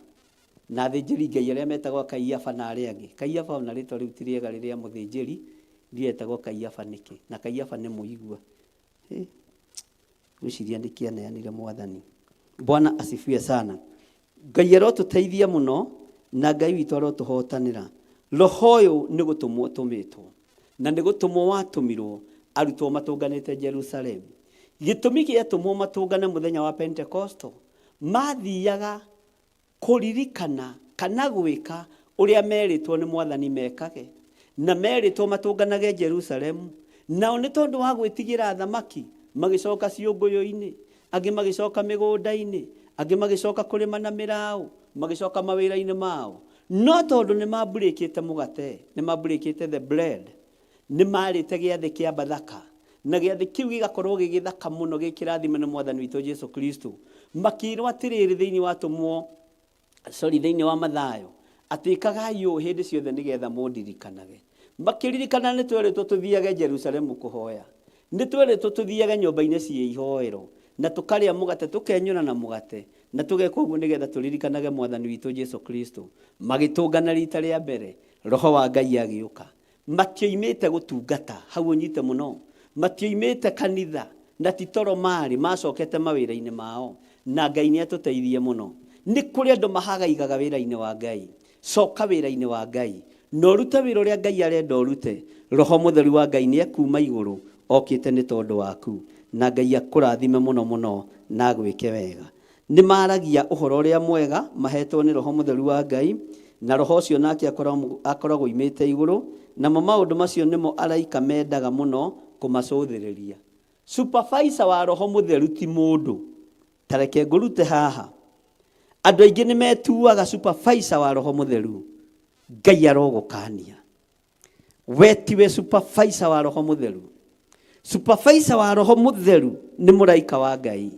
Na athĩnjĩri Ngai arĩa metagwo Kaiafa na arĩa angĩ. Kaiafa ona rĩtwa rĩu ti rĩega rĩrĩa mũthĩnjĩri ndietagwo Kaiafa nĩkĩ? Na Kaiafa nĩ mũigua. Ngwĩciria nĩ kĩaneanire Mwathani. Bwana asifiwe sana. Ngai arotũteithia mũno na Ngai witũ arotũhotanĩra. Roho ũyũ nĩ gũtũmwo ũtũmĩtwo. Na nĩ gũtũmwo watũmirwo arutwo matũnganĩte Jerusalemu. Gĩtũmi gĩa atũmwo matũngane mũthenya wa Pentekosto, mathiaga kũririkana kana gwĩka ũrĩa merĩtwo nĩ Mwathani mekage. Na merĩtwo matũnganage Jerusalemu. Nao nĩ tondũ wa gwĩtigĩra athamaki, magĩcoka ciũngũyũ-inĩ, angĩ magĩcoka mĩgũnda-inĩ, angĩ magĩcoka kũrĩma na mĩraũ, magĩcoka mawĩra-inĩ mao. No tondũ nĩ mambũrĩkĩte mũgate, nĩ mambũrĩkĩte the bread, nĩ marĩte gĩathĩ kĩa Bathaka, na gĩathĩ kĩu gĩgakorwo gĩgĩthaka mũno, gĩkĩrathime nĩ Mwathani witũ Jesu Kristo. Makĩrwo atĩrĩrĩ thĩinĩ wa atũmwo, sorry, thĩinĩ wa Mathayo, atĩ ĩkagai ũũ hĩndĩ ciothe nĩgetha mũndirikanage. Makĩririkana nĩ twerĩtwo tũthiage Jerusalemu kũhoya. Nĩ twerĩtwo tũthiage nyũmba-inĩ cia ihoero, na tũkarĩa mũgate, tũkenyũra na mũgate, na tũgeka ũguo nĩgetha tũririkanage Mwathani witũ Jesu Kristo. Magĩtũngana rita rĩa mbere, Roho wa Ngai agĩũka. Matioimĩte gũtungata, hau ũnyite mũno. Matioimĩte kanitha, na ti toro maarĩ, macokete mawĩra-inĩ mao. Na Ngai nĩ atũteithie mũno. Nĩ kũrĩ andũ mahagaigaga wĩra-inĩ wa Ngai. Coka wĩra-inĩ wa Ngai, na ũrute wĩra ũrĩa Ngai arenda ũrute. Roho Mũtheru wa Ngai nĩ ekuuma igũrũ okĩte nĩ tondũ waku. Na Ngai akũrathime mũno mũno na agwĩke wega. Nĩ maaragia ũhoro ũrĩa mwega maheetwo nĩ Roho Mũtheru wa Ngai, na Roho ũcio nake akoragwo oimĩte igũrũ, namo maũndũ macio nĩmo araika mendaga mũno kũmacũthĩrĩria. Supervisor wa Roho Mũtheru ti mũndũ. Ta reke ngũrute haha. Andũ aingĩ nĩ metuaga supervisor wa Roho Mũtheru. Ngai arogũkania. We tiwe supervisor wa Roho Mũtheru. Supervisor wa Roho Mũtheru nĩ mũraika wa Ngai.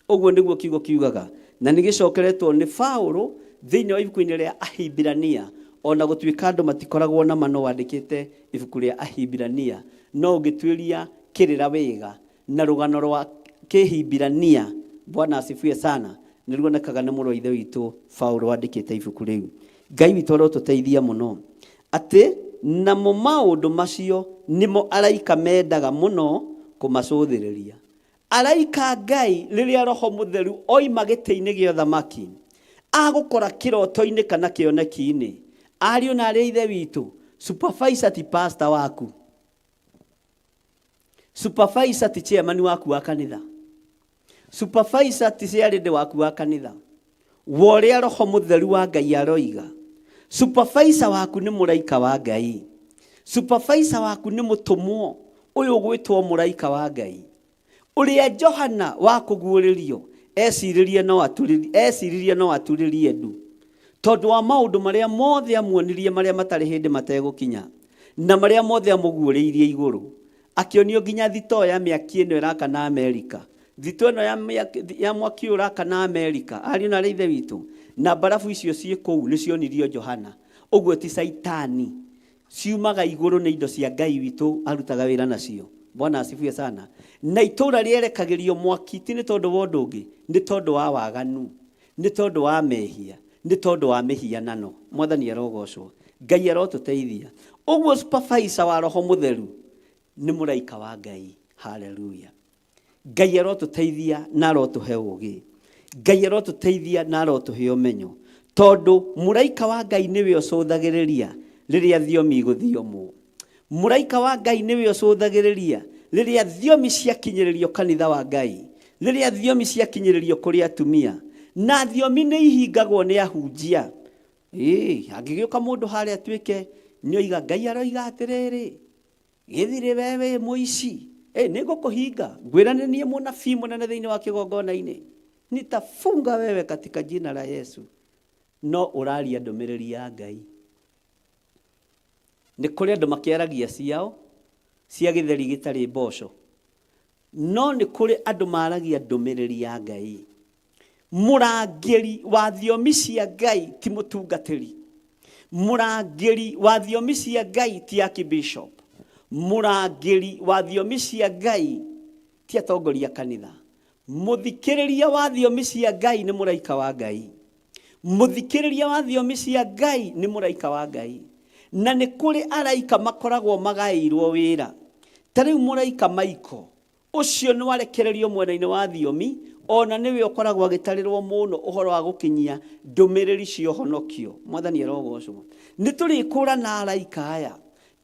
Ũguo nĩguo kiugo kiugaga. Na nĩ gĩcokeretwo nĩ Paulo thĩinĩ wa ibuku-inĩ rĩa Ahibirania. Ona gũtuĩka andũ matikoragwo na ma no wandĩkĩte ibuku rĩa Ahibirania, no ũngĩtuĩria kĩrĩra wega na rũgano rwa Kĩhibirania, Bwana asifiwe sana, nĩ ruonekaga nĩ mũrũ wa Ithe witũ Paulo wandĩkĩte ibuku rĩu. Ngai witũ arotũteithia mũno atĩ namo maũndũ macio nĩmo araika mendaga mũno kũmacũthĩrĩria. Araika a Ngai rĩrĩa Roho Mũtheru oima gĩtĩ-inĩ gĩa ũthamaki, agũkora kĩroto-inĩ kana kĩoneki-inĩ. Ariũ na aarĩ a Ithe witũ, supervisor ti pastor waku. Supervisor ti chairman waku wa kanitha. Supervisor ti chairlady waku wa kanitha. Wa ũrĩa Roho Mũtheru wa Ngai aroiga. Supervisor waku nĩ mũraika wa Ngai. Supervisor waku nĩ mũtũmwo ũyũ ũgwĩtwo mũraika wa Ngai. Ũrĩa Johana wa kũguũrĩrio eciririe no aturĩrie, eciririe no aturĩrie ndu tondũ wa maũndũ marĩa mothe amuonirie marĩa matarĩ hĩndĩ mategũkinya na marĩa mothe amũguũrĩirie igũrũ. Akĩonio nginya thitoo ya mĩaki ĩno ĩrakana Amerika. Thitoo ĩno ya mĩaki, ya mwaki ũyũ ũrakana Amerika, ariũ na aarĩ a Ithe witũ, na mbarabu icio ciĩ kũu nĩcionirio Johana. Ũguo ti Caitani. Ciumaga igũrũ nĩ indo cia Ngai witũ arutaga wĩra nacio. Bwana asifiwe sana. Na itũũra rĩerekagĩrio mwaki ti nĩ tondũ wa ũndũ ũngĩ, nĩ tondũ wa waganu, nĩ tondũ wa mehia, nĩ tondũ wa mĩhianano. Mwathani arogocwo. Ngai arotũteithia. Ũguo supervisor wa Roho Mũtheru nĩ mũraika wa Ngai. Hallelujah. Ngai arotũteithia na arotũhe ũũgĩ. Ngai arotũteithia na arotũhe ũmenyo. Tondũ mũraika wa Ngai nĩwe ũcũthagĩrĩria rĩrĩa thiomi igũthiomwo. Mũraika wa Ngai nĩwe ũcũthagĩrĩria rĩrĩa thiomi ciakinyĩrĩrio kanitha wa Ngai, rĩrĩa thiomi ciakinyĩrĩrio kũrĩ atumia. Na thiomi nĩ ihingagwo nĩ ahunjia. Ĩĩ, angĩgĩũka mũndũ harĩa atuĩke nĩoiga Ngai aroiga atĩrĩrĩ, Gĩthirĩ we wĩ mũici. Ĩ, nĩ ngũkũhinga. Ngwĩra nĩ niĩ mũnabii mũnene thĩinĩ wa kĩgongona-inĩ. Nitafunga wewe katika jina la Yesu. No ũraria ndũmĩrĩri ya Ngai. Nĩ kũrĩ andũ makĩaragia ciao cia gĩtheri gĩtarĩ mboco. No nĩ kũrĩ andũ maragia ndũmĩrĩri ya Ngai. Mũrangĩri wa thiomi cia Ngai ti mũtungatĩri. Mũrangĩri wa thiomi cia Ngai ti archbishop. Mũrangĩri wa thiomi cia Ngai ti atongoria kanitha. Mũthikĩrĩria wa thiomi cia Ngai nĩ mũraika wa Ngai. Mũthikĩrĩria wa thiomi cia Ngai nĩ mũraika wa Ngai. Na nĩ kũrĩ araika makoragwo magaĩirwo wĩra. Ta rĩu mũraika Michael, ũcio nĩ warekererio mwena-inĩ wa thiomi, o na nĩwe ũkoragwo agĩtarĩrwo mũno ũhoro wa gũkinyia ndũmĩrĩri cia ũhonokio. Mwathani arogocwo. Nĩ tũrĩkũrana araika aya.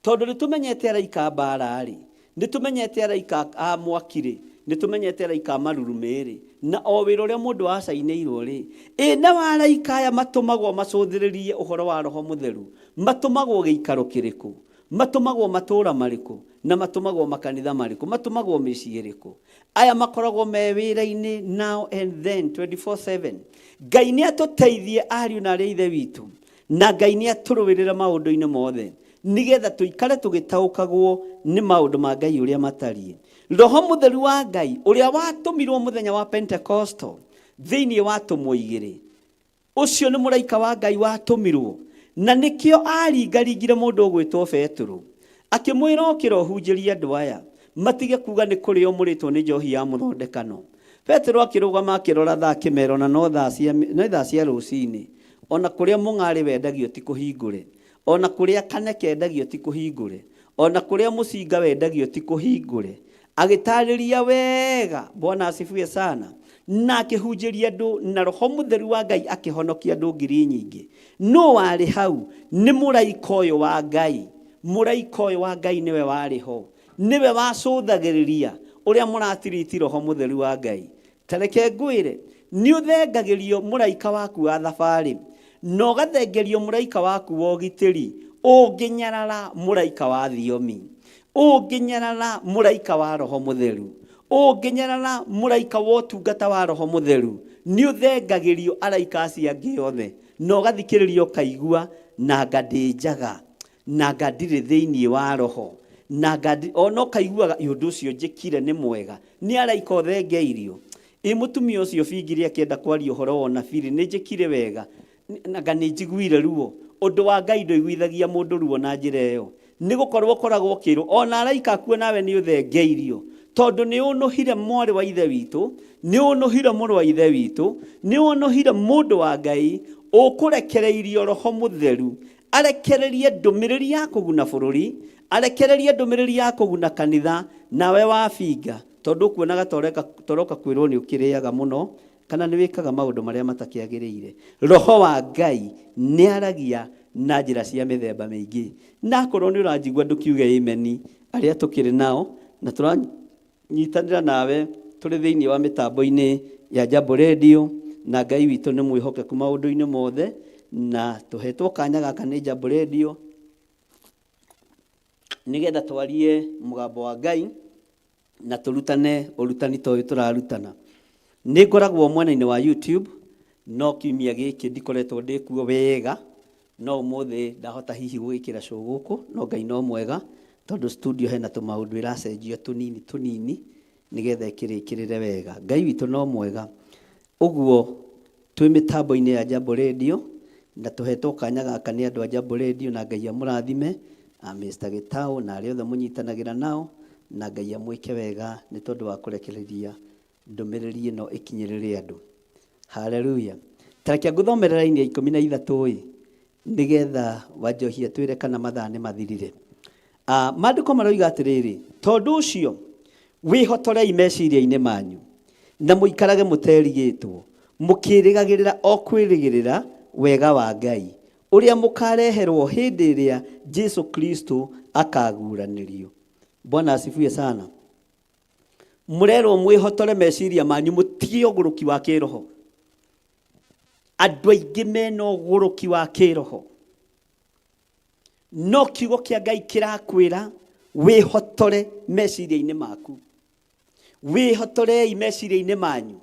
Tondũ nĩ tũmenyete araika a mbaara-rĩ, nĩ tũmenyete araika a mwaki-rĩ, nĩ tũmenyete araika a marurumĩ-rĩ, na o wĩra ũrĩa mũndũ acainĩirwo-rĩ, ĩ nao araika aya matũmagwo macũthĩrĩrie ũhoro wa Roho Mũtheru, matũmagwo gĩikaro kĩrĩkũ? Matũmagwo matũũra marĩkũ? Na matũmagwo makanitha marĩkũ? Matũmagwo mĩciĩ ĩrĩkũ? Aya makoragwo me wĩra-inĩ now and then 24/7. Ngai nĩ atũteithie ariũ na aarĩ a Ithe witũ. Na Ngai nĩ atũrũĩrĩre maũndũ-inĩ mothe, nĩgetha tũikare tũgĩtaũkagwo nĩ maũndũ ma Ngai ũrĩa matariĩ. Roho Mũtheru wa Ngai ũrĩa watũmirwo mũthenya wa Pentekosto thĩinĩ wa atũmwo igĩrĩ, ũcio nĩ mũraika wa Ngai watũmirwo, na nĩkĩo aringaringire mũndũ ũgwĩtwo Petero, akĩmwĩra ũkĩra ũhunjĩrie andũ aya, matige kuga nĩ kũrĩo mũrĩtwo nĩ njohi ya mũthondekano. Petero akĩrũgama akĩrora thaa akĩmera ona no thaa cia rũcinĩ. O na kũrĩa mũng'arĩ wendagio ti kũhingũre, o na kũrĩa kane kendagio ti kũhingũre, o na kũrĩa mũcinga wendagio ti kũhingũre. Agĩtaarĩria wega, Bwana asifiwe sana, na akĩhunjĩria andũ, na Roho Mũtheru wa Ngai akĩhonokia andũ ngiri nyingĩ. Nũ warĩ hau? Nĩ mũraika ũyũ wa Ngai. Mũraika ũyũ wa Ngai nĩwe warĩ ho. Nĩwe wacũthagĩrĩria ũrĩa mũratiriti Roho Mũtheru wa Ngai. Ta reke ngwĩre, nĩ ũthengagĩrio mũraika waku wa thabarĩ, na ũgathengerio mũraika waku wa ũgitĩri, ũngĩnyarara mũraika wa thiomi, ũngĩnyarara mũraika wa Roho Mũtheru, ũngĩnyarara mũraika wa ũtungata wa Roho Mũtheru, nĩ ũthengagĩrio araika acio angĩ othe, na ũgathikĩrĩria ũkaigua, nanga ndĩ njaga. Nanga ndirĩ thĩinĩ wa roho, nanga ndi, o na ũkaiguaga ĩ ũndũ ũcio njĩkire nĩ mwega, nĩ araika ũthengeirio. Ĩ mũtumia ũcio bingiri akĩenda kwaria ũhoro wa ũnabii-rĩ, nĩ njĩkire wega, nanga nĩ njiguire ruo. Ũndũ wa Ngai ndũiguithagia mũndũ ruo na njĩra ĩyo, nĩ gũkorwo ũkoragwo ũkĩrwo ona araika akuo nawe nĩ ũthengeirio, tondũ nĩ ũnũhire mwarĩ wa ithe witũ, nĩ ũnũhire mũrũ wa ithe witũ, nĩ ũnũhire mũndũ wa Ngai, ũkũrekereirio Roho Mũtheru arekererie ndũmĩrĩri ya kũguna bũrũri, arekererie ndũmĩrĩri ya kũguna kanitha, nawe wabinga, tondũ ũkuonaga toroka kwĩrwo nĩ ũkĩrĩaga mũno, kana nĩ wĩkaga maũndũ marĩa matakĩagĩrĩire. Roho wa Ngai nĩ aragia na njĩra cia mĩthemba mĩingĩ. Na akorwo nĩ ũranjigua ndũkiuge ameni, arĩa tũkĩrĩ nao na tũranyitanĩra nawe tũrĩ thĩinĩ wa mĩtambo-inĩ ya Jambo Radio, na Ngai witũ nĩ mwĩhokeku maũndũ-inĩ mothe, na tũhetwo kanya gaka nĩ Jambo Radio nĩgetha twarie mũgambo wa Ngai na tũrutane ũrutani ta ũyũ tũrarutana. Nĩ ngoragwo mwena-inĩ wa YouTube, no kiumia gĩkĩ ndikoretwo ndĩ kuo wega, no ũmũthĩ ndahota hihi gũgĩkĩra show gũkũ, no Ngai no mwega, tondũ studio hena tũmaũndũ ĩracenjio tũnini tũnini, nĩgetha ĩkĩrĩkĩrĩre wega. Ngai witũ no mwega. Ũguo twĩ mĩtambo-inĩ ya Jambo Radio, na tũhetwo kanya gaka nĩ andũ a Jambo Radio, na Ngai amũrathime, a Mr. Gĩtaũ na arĩa othe mũnyitanagĩra nao, na Ngai amwĩke wega nĩ tondũ wa kũrekereria ndũmĩrĩri ĩno ĩkinyĩrĩre andũ. Haleluya. Ta reke ngũthomere raini ya 13 ĩ, nĩgetha Wanjohi atwĩre kana mathaa nĩ mathirire. Maandĩko maroiga atĩrĩrĩ, tondũ ũcio wĩhotorei meciria-inĩ manyu, na mũikarage mũterigĩtwo, mũkĩrĩgagĩrĩra o kwĩrĩgĩrĩra wega wa Ngai, ũrĩa mũkareherwo hĩndĩ ĩrĩa Jesu Kristo akaguũranĩrio. Bwana asifiwe sana. Mũrerwo mwĩhotore meciria manyu, mũtige ũgũrũki wa kĩroho. Andũ aingĩ mena ũgũrũki wa kĩroho, no kiugo kĩa Ngai kĩrakwĩra wĩhotore meciria-inĩ maku. Wĩhotorei meciria-inĩ manyu.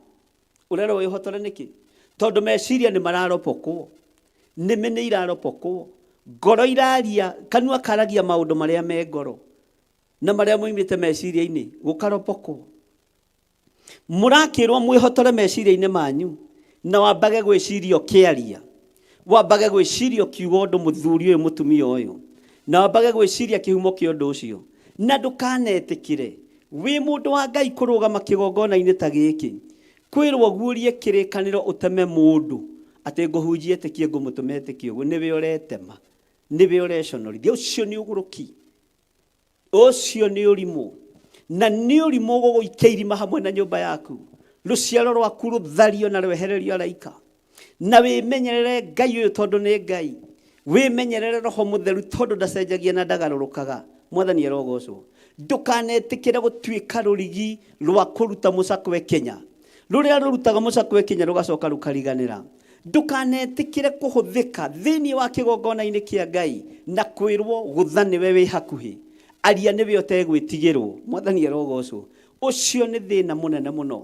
Ũrerwo wĩhotore nĩkĩ? Tondũ meciria nĩ mararopokwo, nĩmĩ nĩ iraropokwo, ngoro iraria, kanua karagia maũndũ marĩa me ngoro na marĩa moimĩte meciria-inĩ, gũkaropokwo. Mũrakĩrwo mwĩhotore meciria-inĩ manyu, na wambage gwĩciria ũkĩaria, wambage gwĩciria ũkiuga ũndũ mũthuri ũyũ mũtumia ũyũ, na wambage gwĩciria kĩhumo kĩa ũndũ ũcio, na ndũkanetĩkĩre wĩ mũndũ wa Ngai kũrũgama kĩgongona-inĩ ta gĩkĩ, kwĩrwo guũrie kĩrĩkanĩro ũteme mũndũ atĩ ngũhunjia etĩkie ngũmũtũma etĩkie ũguo, nĩwe ũretema, nĩwe ũreconorithia. Ũcio nĩ ũgũrũki, ũcio nĩ ũrimũ, na nĩ ũrimũ gũgũikia irima hamwe na nyũmba yaku, rũciaro rwaku rũthario na rwehererio araika. Na wĩmenyerere Ngai ũyũ tondũ nĩ Ngai, wĩmenyerere Roho Mũtheru tondũ ndacenjagia na ndagarũrũkaga. Mwathani arogocwo. Ndũkanetĩkĩre gũtuĩka rũrigi rwa kũruta mũcakwe Kenya, rũrĩa rũrutaga mũcakwe Kenya rũgacoka rũkariganĩra. Ndũkanetĩkĩre kũhũthĩka thĩinĩ wa kĩgongona-inĩ kĩa Ngai na kwĩrwo gũtha nĩwe wĩ hakuhĩ, aria nĩwe ũtegwĩtigĩrwo. Mwathani arogocwo. Ũcio nĩ thĩna mũnene mũno.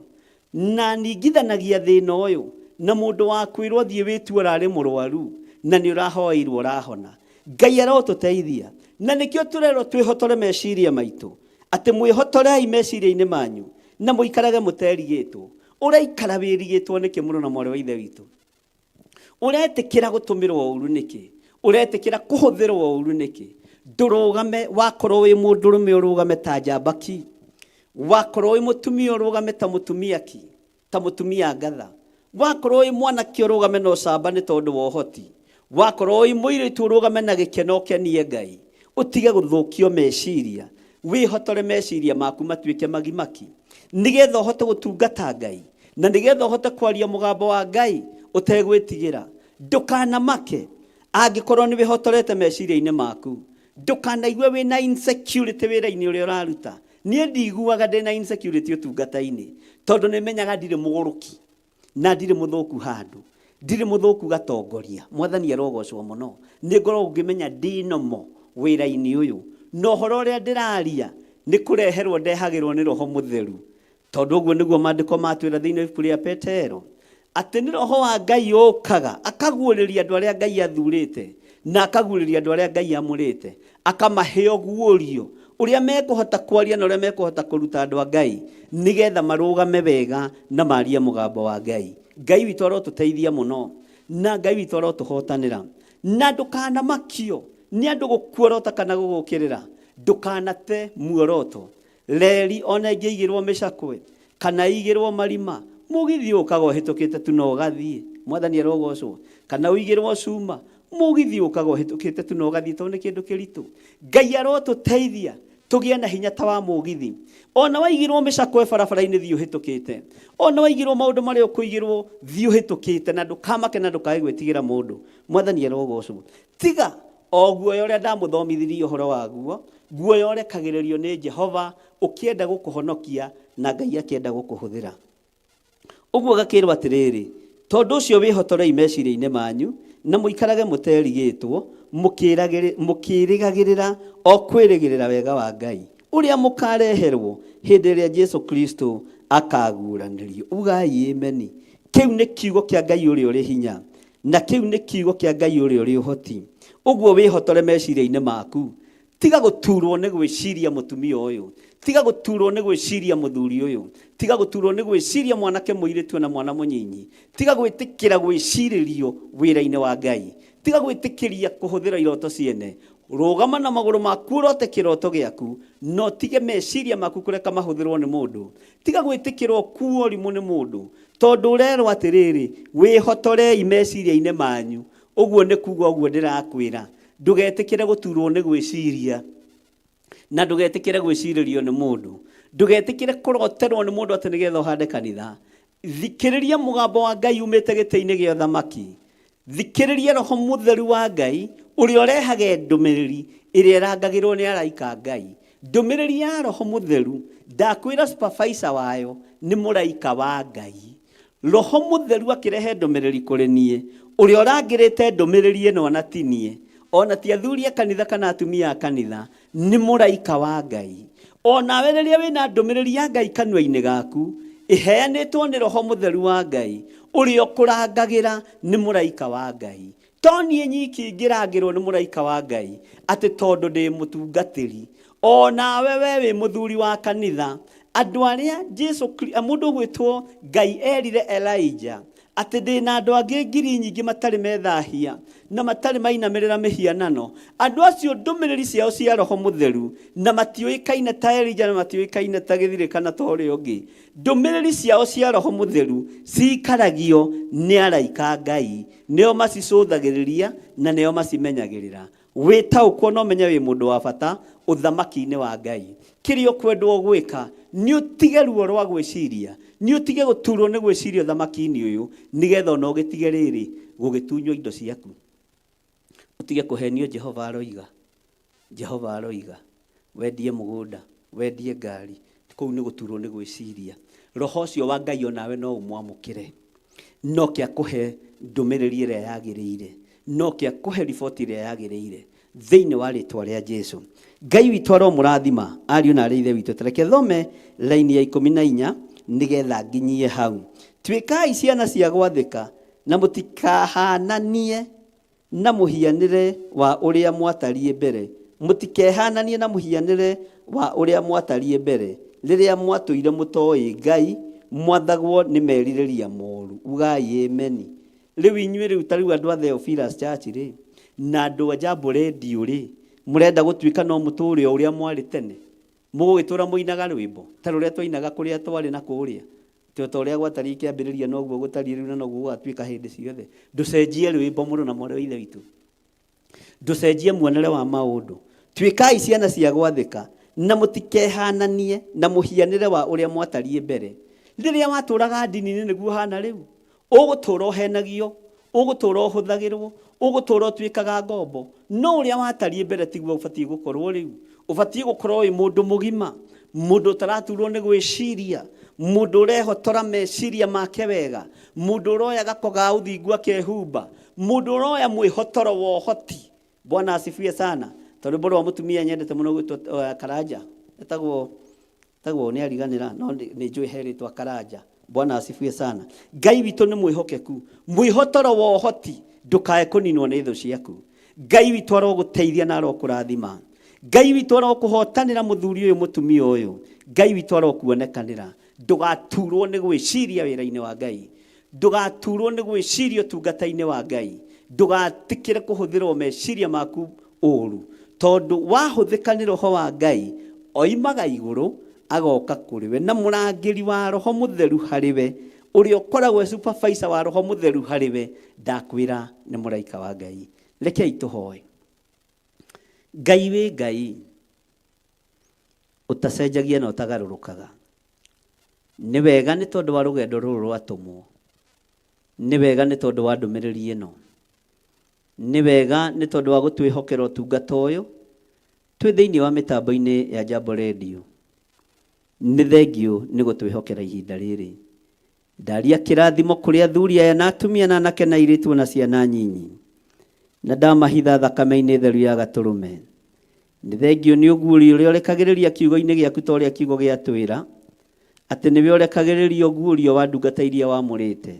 Na ningithanagia thĩna ũyũ na mũndũ wa kwĩrwo thiĩ wĩtue ũrarĩ mũrwaru na nĩ ũrahoeirwo ũrahona. Ngai arotũteithia. Na nĩkĩo tũrerwo twĩhotore meciria maitũ, atĩ mwĩhotorei meciria-inĩ manyu na mũikarage mũterigĩtwo. Ũraikara wĩrigĩtwo nĩkĩ mũrũ na mwarĩ wa Ithe witũ? Ũretĩkĩra gũtũmĩrwo ũru nĩkĩ? Ũretĩkĩra kũhũthĩrwo ũru nĩkĩ? Ndũrũgame, wakorwo wĩ mũndũrũme ũrũgame ta njamba ki, wakorwo wĩ mũtumia ũrũgame ta mũtumia ki, ta mũtumia ngatha, wakorwo wĩ mwanake ũrũgame na ũcamba nĩ tondũ wa ũhoti, wakorwo wĩ mũirĩtu ũrũgame na gĩkeno ũkenie Ngai, ũtige gũthũkio meciria, wĩhotore meciria maku matuĩke magimaki, nĩgetha ũhote gũtungata Ngai, na nĩgetha ũhote kwaria mũgambo wa Ngai ũtegwĩtigĩra. Ndũkanamake angĩkorwo nĩ wĩhotorete meciria-inĩ maku. Ndũkanaigue wĩna insecurity wĩra-inĩ ũrĩa ũraruta. Niĩ ndiguaga ndĩna insecurity ũtungata-inĩ, tondũ nĩ menyaga ndirĩ mũgũrũki na ndirĩ mũthũku handũ, ndirĩ mũthũku gatongoria. Mwathani arogocwo mũno. Nĩ ngoragwo ngĩmenya ndĩ normal wĩra-inĩ ũyũ, na ũhoro ũrĩa ndĩraria nĩ kũreherwo ndehagĩrwo nĩ Roho Mũtheru. Tondũ ũguo nĩguo maandĩko matwĩra thĩinĩ wa ibuku rĩa Petero, atĩ nĩ Roho wa Ngai ũkaga akaguũrĩria andũ arĩa Ngai athurĩte na akaguũrĩria andũ arĩa Ngai amũrĩte, akamahe ũguũrio ũrĩa mekũhota kwaria na ũrĩa mekũhota kũruta andũ a Ngai nĩgetha marũgame wega na marie mũgambo wa Ngai. Ngai witũ arotũteithia mũno na Ngai witũ arotũhotanĩra. Na ndũkanamakio nĩ andũ gũkuorota kana gũgũkĩrĩra. Ndũkanate muoroto. Reri ona ĩngĩigĩrwo mĩcakwe kana ĩigĩrwo marima, mũgithi ũkaga ũhĩtũkĩte tu na ũgathiĩ. Mwathani arogocwo. Kana ũigĩrwo cuma, mũgithi ũkaga ũhĩtũkĩte tu na ũgathiĩ tondũ nĩ kĩndũ kĩritũ. Ngai arotũteithia tũgĩe na hinya ta wa mũgithi. Ona waigĩrwo mĩcakwe barabara-inĩ thiĩ ũhĩtũkĩte. Ona waigĩrwo maũndũ marĩa ũkũigĩrwo thiĩ ũhĩtũkĩte na ndũkamake na ndũkae gwĩtigĩra mũndũ. Mwathani arogocwo. Tiga o guoya ũrĩa ndamũthomithirie ũhoro waguo, guoya ũrekagĩrĩrio nĩ Jehova ũkĩenda gũkũhonokia na Ngai akĩenda gũkũhũthĩra. Ũguo gakĩrwo atĩrĩrĩ, tondũ ũcio wĩhotorei meciria-inĩ manyu, na mũikarage mũterigĩtwo, mũkĩrĩgagĩrĩra o kwĩrĩgĩrĩra wega wa Ngai, ũrĩa mũkareherwo hĩndĩ ĩrĩa Jesu Kristo akaguũranĩrio. Ugai ameni. Kĩu nĩ kiugo kĩa Ngai ũrĩa ũrĩ hinya, na kĩu nĩ kiugo kĩa Ngai ũrĩa ũrĩ ũhoti. Ũguo wĩhotore meciria-inĩ maku. Tiga gũturwo nĩ gwĩciria mũtumia ũyũ, tiga gũturwo nĩ gwĩciria mũthuri ũyũ, tiga gũturwo nĩ gwĩciria mwanake mũirĩtu na mwana mũnyinyi, tiga gwĩtĩkĩra gwĩcirĩrio wĩra-inĩ wa Ngai, tiga gwĩtĩkĩria kũhũthĩra iroto ciene. Rũgama na magũrũ maku ũrote kĩroto gĩaku, na ũtige meciria maku kũreka mahũthĩrwo nĩ mũndũ. Tiga gwĩtĩkĩra ũkuo rimũ nĩ mũndũ, tondũ ũrerwo atĩrĩrĩ, wĩhotorei meciria-inĩ manyu. Ũguo nĩ kuga ũguo ndĩrakwĩra, ndũgetĩkĩre gũturwo nĩ gwĩciria, na ndũgetĩkĩre gwĩcirĩrio nĩ mũndũ, ndũgetĩkĩre kũroterwo nĩ mũndũ atĩ nĩgetha ũhande kanitha. Thikĩrĩria mũgambo wa Ngai umĩte gĩtĩ-inĩ gĩa ũthamaki. Thikĩrĩria Roho Mũtheru wa Ngai ũrĩa ũrehage ndũmĩrĩri ĩrĩa ĩrangagĩrwo nĩ araika a Ngai. Ndũmĩrĩri ya Roho Mũtheru, ndakwĩra supervisor wayo nĩ mũraika wa Ngai. Roho Mũtheru akĩrehe ndũmĩrĩri kũrĩ niĩ, ũrĩa ũrangĩrĩte ndũmĩrĩri ĩno ona ti niĩ, ona ti athuri a kanitha kana atumia a kanitha, nĩ mũraika wa Ngai. O nawe rĩrĩa wĩna ndũmĩrĩri ya Ngai kanua-inĩ gaku, ĩheanĩtwo nĩ Roho Mũtheru wa Ngai, ũrĩa ũkũrangagĩra nĩ mũraika wa Ngai. To niĩ nyiki ngĩrangĩrwo nĩ mũraika wa Ngai atĩ tondũ ndĩ mũtungatĩri. O nawe we wĩ mũthuri wa kanitha. Andũ arĩa Jesu, mũndũ ũgwĩtwo Ngai erire Elijah atĩ ndĩ na andũ angĩ ngiri nyingĩ matarĩ methahia na matarĩ mainamĩrĩra mĩhianano. Andũ acio ndũmĩrĩri ciao cia Roho Mũtheru na matiũĩkaine ta Elijah na matiũĩkaine ta Gĩthirĩ kana ta ũrĩa ũngĩ. Ndũmĩrĩri ciao cia Roho Mũtheru ciikaragio nĩ araika a Ngai. Nĩo macicũthagĩrĩria na nĩo macimenyagĩrĩra. Wĩtaũkwo na ũmenye wĩ mũndũ wa bata ũthamaki-inĩ wa Ngai. Kĩrĩa ũkwendwo gwĩka nĩ ũtige ruo rwa gwĩciria, nĩ ũtige gũturwo nĩ gwĩciria ũthamaki-inĩ ũyũ, nĩgetha ona ũgĩtige rĩrĩ gũgĩtunywo indo ciaku. Ũtige kũhenio Jehova aroiga. Jehova aroiga, wendie mũgũnda, wendie ngari, kũu nĩ gũturwo nĩ gwĩciria. Roho ũcio wa Ngai onawe no ũmwamũkĩre. No kĩa kũhe ndũmĩrĩri ĩrĩa yagĩrĩire, no kĩa kũhe riboti ĩrĩa yagĩrĩire thĩinĩ wa rĩtwa rĩa Jesu. Ngai witũ aromũrathima ariũ na arĩ ithe witũ. Tareke thome laini ya 14 nĩgetha nginyie hau. Tuĩkai ciana cia gwathĩka na mũtikahananie na mũhianĩre wa ũrĩa mwatariĩ mbere, mũtikehananie na mũhianĩre wa ũrĩa mwatariĩ mbere, rĩrĩa mwatũire mũtoĩ Ngai, mwathagwo nĩ merirĩria moru. Ugai ameni. Rĩu inyuĩ rĩu ta rĩu andũ a Theophilus Church rĩ, na andũ a Jambo Radio rĩ, mũrenda gũtuĩka no mũtũre o ũrĩa mwarĩ tene? Mũgũgĩtũra mũinaga rwĩmbo ta rũrĩa twainaga kũrĩa twarĩ na kũrĩa? Ti o ta ũrĩa gwatariĩ kĩambĩrĩria noguo gũtariĩ rĩu na noguo gũgatuĩka hĩndĩ ciothe. Ndũcenjie rwĩmbo mũrũ na mwarĩ wa Ithe witũ. Ndũcenjie muonere wa maũndũ. Tuĩkai ciana cia gwathĩka na mũtikehananie na mũhianĩre wa ũrĩa mwatariĩ mbere. Rĩrĩa watũraga ndini-inĩ nĩguo ũhana rĩu? Ũgũtũũra ũhenagio, ũgũtũũra ũhũthagĩrwo, ũgũtũũra ũtuĩkaga ngombo. No ũrĩa watariĩ mbere tiguo ũbatiĩ gũkorwo rĩu. Ũbatiĩ gũkorwo wĩ mũndũ mũgima, mũndũ ũtaraturwo nĩ gwĩciria, mũndũ ũrehotora meciria make wega, mũndũ ũroya gako ga ũthingu akehumba, mũndũ ũroya mwĩhotoro wa ũhoti. Bwana asifiwe sana. Tondũ rwĩmbo rwa mũtumia nyendete mũno gwĩtwo Karanja, etagwo Tagwo nĩ ariganĩra no nĩ njũĩ he rĩtwa Karanja. Bwana asifiwe sana. Ngai witũ nĩ mwĩhokeku. Mwĩhotoro wa ũhoti ndũkae kũninwo nĩ thũ ciaku. Ngai witũ arogũteithia na arokũrathima. Ngai witũ arokũhotanĩra mũthuri ũyũ mũtumia ũyũ. Ngai witũ arokuonekanĩra. Ndũgaturwo nĩ gwĩciria wĩra-inĩ wa Ngai. Ndũgaturwo nĩ gwĩciria ũtungata-inĩ wa Ngai. Ndũgatikire kũhũthĩrwo meciria maku ũru, tondũ wahũthĩka nĩ roho wa Ngai, oimaga igũrũ agoka kũrĩ we, na mũrangĩri wa roho mũtheru harĩ we, ũrĩa ũkoragwo e supervisor wa roho mũtheru harĩ we, ndakwĩra nĩ mũraika wa Ngai. Rekei tũhoe. Ngai wĩ Ngai ũtacenjagia na ũtagarũrũkaga. Nĩ wega nĩ tondũ wa rũgendo rũrũ rwatũmwo. Nĩ wega nĩ tondũ wa ndũmĩrĩri ĩno. Nĩ wega nĩ tondũ wa gũtwĩhokera ũtungata ũyũ twĩ thĩinĩ wa mĩtambo-inĩ ya Jambo Radio. Nĩ thengiũ nĩ gũtwĩhokera ihinda rĩrĩ. Ndaria kĩrathimo kũrĩ athuri aya na atumia na anake na airĩtu na ciana nyinyi, na ndamahitha thakame-inĩ theru ya gatũrũme. Nĩ thengiũ nĩ ũguũrio ũrĩa ũrekagĩrĩria kiugo-inĩ gĩaku ta ũrĩa kiugo gĩatwĩra, atĩ nĩwe ũrekagĩrĩria ũguũrio wa ndungata iria wamũrĩte.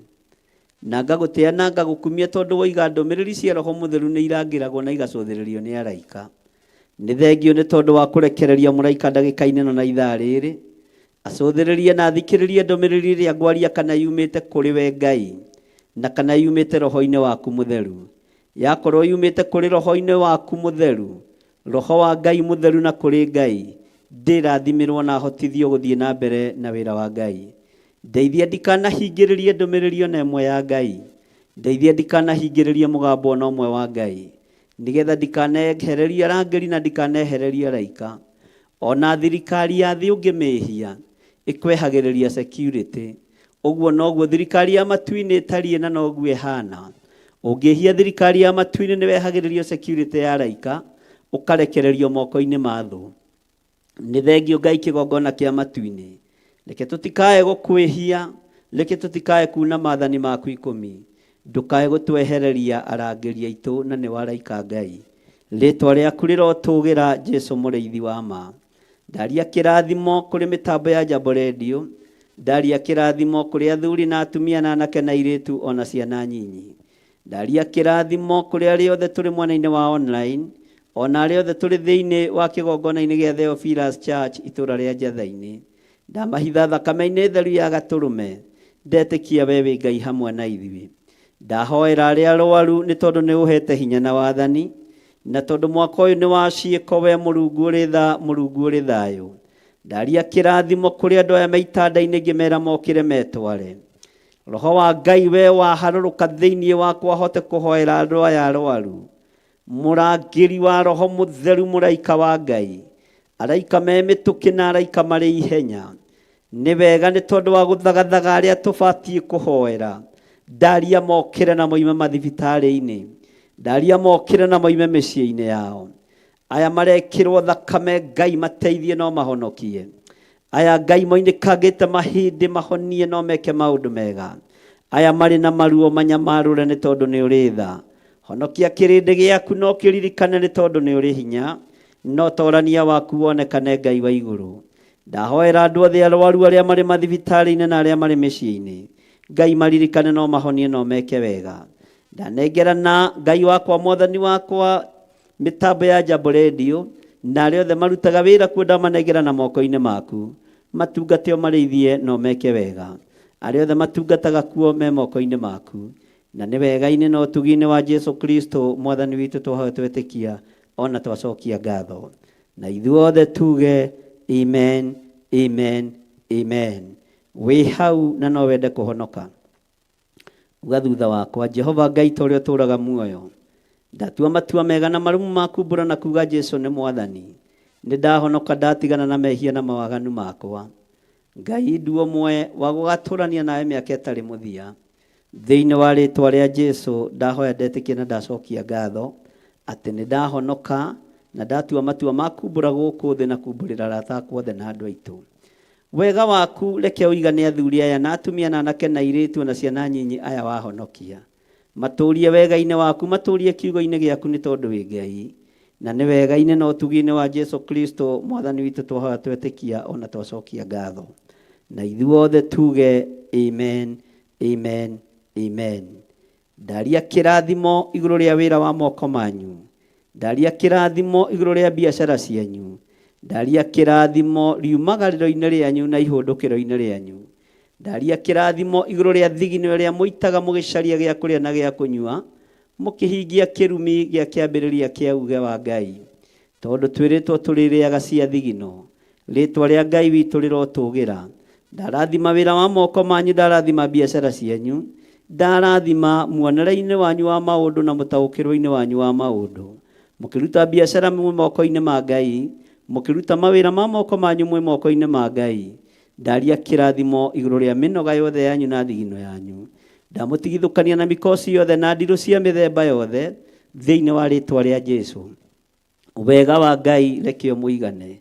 Na ngagũtĩa na ngagũkumia tondũ woiga ndũmĩrĩri cia roho mũtheru nĩ irangĩragwo na igacũthĩrĩrio nĩ araika. Nĩ thengiũ nĩ tondũ wa kũrekereria mũraika ndagĩka-inĩ ĩno na ithaa rĩrĩ, acũthĩrĩrie na athikĩrĩrie ndũmĩrĩri ĩrĩa ngwaria kana yumĩte kũrĩ we Ngai, na kana yumĩte roho-inĩ waku mũtheru. Yakorwo yumĩte kũrĩ roho-inĩ waku mũtheru, roho wa Ngai mũtheru na kũrĩ Ngai, ndĩrathimĩrwo na hotithio gũthiĩ na mbere na wĩra wa Ngai. Ndeithia ndikanahingĩrĩrie ndũmĩrĩri ona ĩmwe ya Ngai. Ndeithia ndikanahingĩrĩrie mũgambo ona ũmwe wa Ngai, nĩgetha ndikanehererie arangĩri na ndikanehererie araika. Ona thirikari ya thĩ ũngĩmĩhia, ĩkwehagĩrĩria security. Ũguo noguo thirikari ya matu-inĩ ĩtariĩ na noguo ĩhana. Ũngĩhia thirikari ya matu-inĩ nĩ wehagĩrĩrio security ya araika, ũkarekererio moko-inĩ ma thũ. Nĩ thengiũ Ngai kĩgongona kĩa matu-inĩ. Reke tũtikae gũkwĩhia, reke tũtikae kuna maathani maku 10. Ndũkae gũtwehereria arangĩri aitũ na nĩ araika Ngai. Rĩtwa rĩaku rĩrotũgĩra Jesu mũrĩithi wa ma. Ndaria kĩrathimo kũrĩ mĩtambo ya Jambo Radio. Ndaria kĩrathimo kũrĩ athuri na atumia na anake na airĩtu ona ciana nyinyi. Ndaria kĩrathimo kũrĩ arĩa othe tũrĩ mwena-inĩ wa online, ona arĩa othe tũrĩ thĩinĩ wa kĩgongona-inĩ gĩa Theophilus Church itũũra rĩa Njatha-inĩ. Ndamahitha thakame-inĩ theru ya gatũrũme, ndetĩkia we wĩ Ngai hamwe na ithuĩ. Ndahoera arĩa arwaru nĩ tondũ nĩ ũhete hinya na wathani, na tondũ mwaka ũyũ nĩ wa ciĩko we Mũrungu ũrĩ tha, Mũrungu ũrĩ thayũ. Ndaria kĩrathimo kũrĩ andũ aya me itanda-inĩ ngĩmera mokĩre metware. Roho wa Ngai we waharũrũka thĩinĩ wakwa hote kũhoera andũ aya arwaru. Mũrangĩri wa roho mũtheru mũraika wa Ngai, araika me mĩtũkĩ na araika marĩ ihenya. Nĩ wega nĩ tondũ wa gũthagathaga arĩa tũbatiĩ kũhoera. Ndaria mokĩre na moime mathibitarĩ-inĩ. Ndaria mokĩre na moime mĩciĩ-inĩ yao. Aya marekĩrwo thakame Ngai mateithie no mahonokie. Aya Ngai moinĩkangĩte mahĩndĩ mahonie no meke maũndũ mega. Aya marĩ na maruo manyamarũre nĩ tondũ nĩ ũrĩ tha. Honokia kĩrĩndĩ gĩaku no kĩririkane nĩ tondũ nĩ ũrĩ hinya. No torania waku wonekane Ngai wa igũrũ. Ndahoera andũ othe arwaru arĩa marĩ mathibitarĩ-inĩ na arĩa marĩ mĩciĩ-inĩ. Ngai maririkane no mahonie no meke wega. Ndanengerana Ngai wakwa mwathani wakwa mĩtambo ya Jambo Radio na arĩa othe marutaga wĩra kuo ndamanengera na moko-inĩ maku. Matungate o marĩithie no meke wega. Arĩa othe matungataga kuo me moko-inĩ maku. Na nĩ wega-inĩ na ũtugi-inĩ wa Jesu Kristo mwathani witũ twahoya twetĩkia ona twacokia ngatho. Na ithuothe tuge amen, amen, amen. Wĩ hau na no wende kũhonoka. Uga thutha wakwa, Jehova Ngai ta ũrĩa ũtũũraga muoyo. Ndatua matua mega na marũmu ma kumbũra na kuga Jesu nĩ mwathani. Nĩ ndahonoka ndatigana na mehia na mawaganu makwa. Ngai ndu ũmwe wa gũgatũrania nawe mĩaka ĩtarĩ mũthia. Thĩinĩ wa rĩtwa rĩa Jesu ndahoya ndetĩkia na ndacokia ngatho atĩ nĩ ndahonoka na ndatua matua ma kumbũra gũkũ thĩ na kumbũrĩra arata akwa othe na andũ aitũ. Wega waku reke ũigane athuri aya na atumia na anake na airĩtu na ciana nyinyi aya wahonokia. Matũrie wega-inĩ waku, matũrie kiugo-inĩ gĩaku nĩ tondũ wĩ Ngai. Na nĩ wega-inĩ na ũtugi-inĩ wa Jesu Kristo mwathani witũ twahoya twetĩkia ona twacokia ngatho. Na ithuothe tuge amen, amen, amen. Ndaria kĩrathimo igũrũ rĩa wĩra wa moko manyu. Ndaria kĩrathimo igũrũ rĩa biacara cianyu. Ndaria kĩrathimo riumagarĩro-inĩ rĩanyu na ihũndũkĩro-inĩ rĩanyu. Ndaria kĩrathimo igũrũ rĩa thigino ĩrĩa mũitaga mũgĩcaria gĩa kũrĩa na gĩa kũnyua. Mũkĩhingia kĩrumi gĩa kĩambĩrĩria kĩa uge wa Ngai, tondũ twĩrĩtwo tũrĩrĩaga cia thigino. Rĩtwa rĩa Ngai witũ rĩrotũgĩra. Ndarathima wĩra wa moko manyu, ndarathima biacara cianyu, ndarathima muonere-inĩ wanyu wa maũndũ na mũtaũkĩrwo-inĩ wanyu wa maũndũ. Mũkĩruta biacara mwĩ moko-inĩ ma Ngai, mũkĩruta mawĩra ma moko manyu mwĩ moko-inĩ ma Ngai. Ndaria kĩrathimo igũrũ rĩa mĩnoga yothe yanyu na thigino yanyu. Ndamũtigithũkania na mikosi yothe na ndirũ cia mĩthemba yothe thĩinĩ wa rĩtwa rĩa Jesu. Wega wa Ngai reke ũmũigane.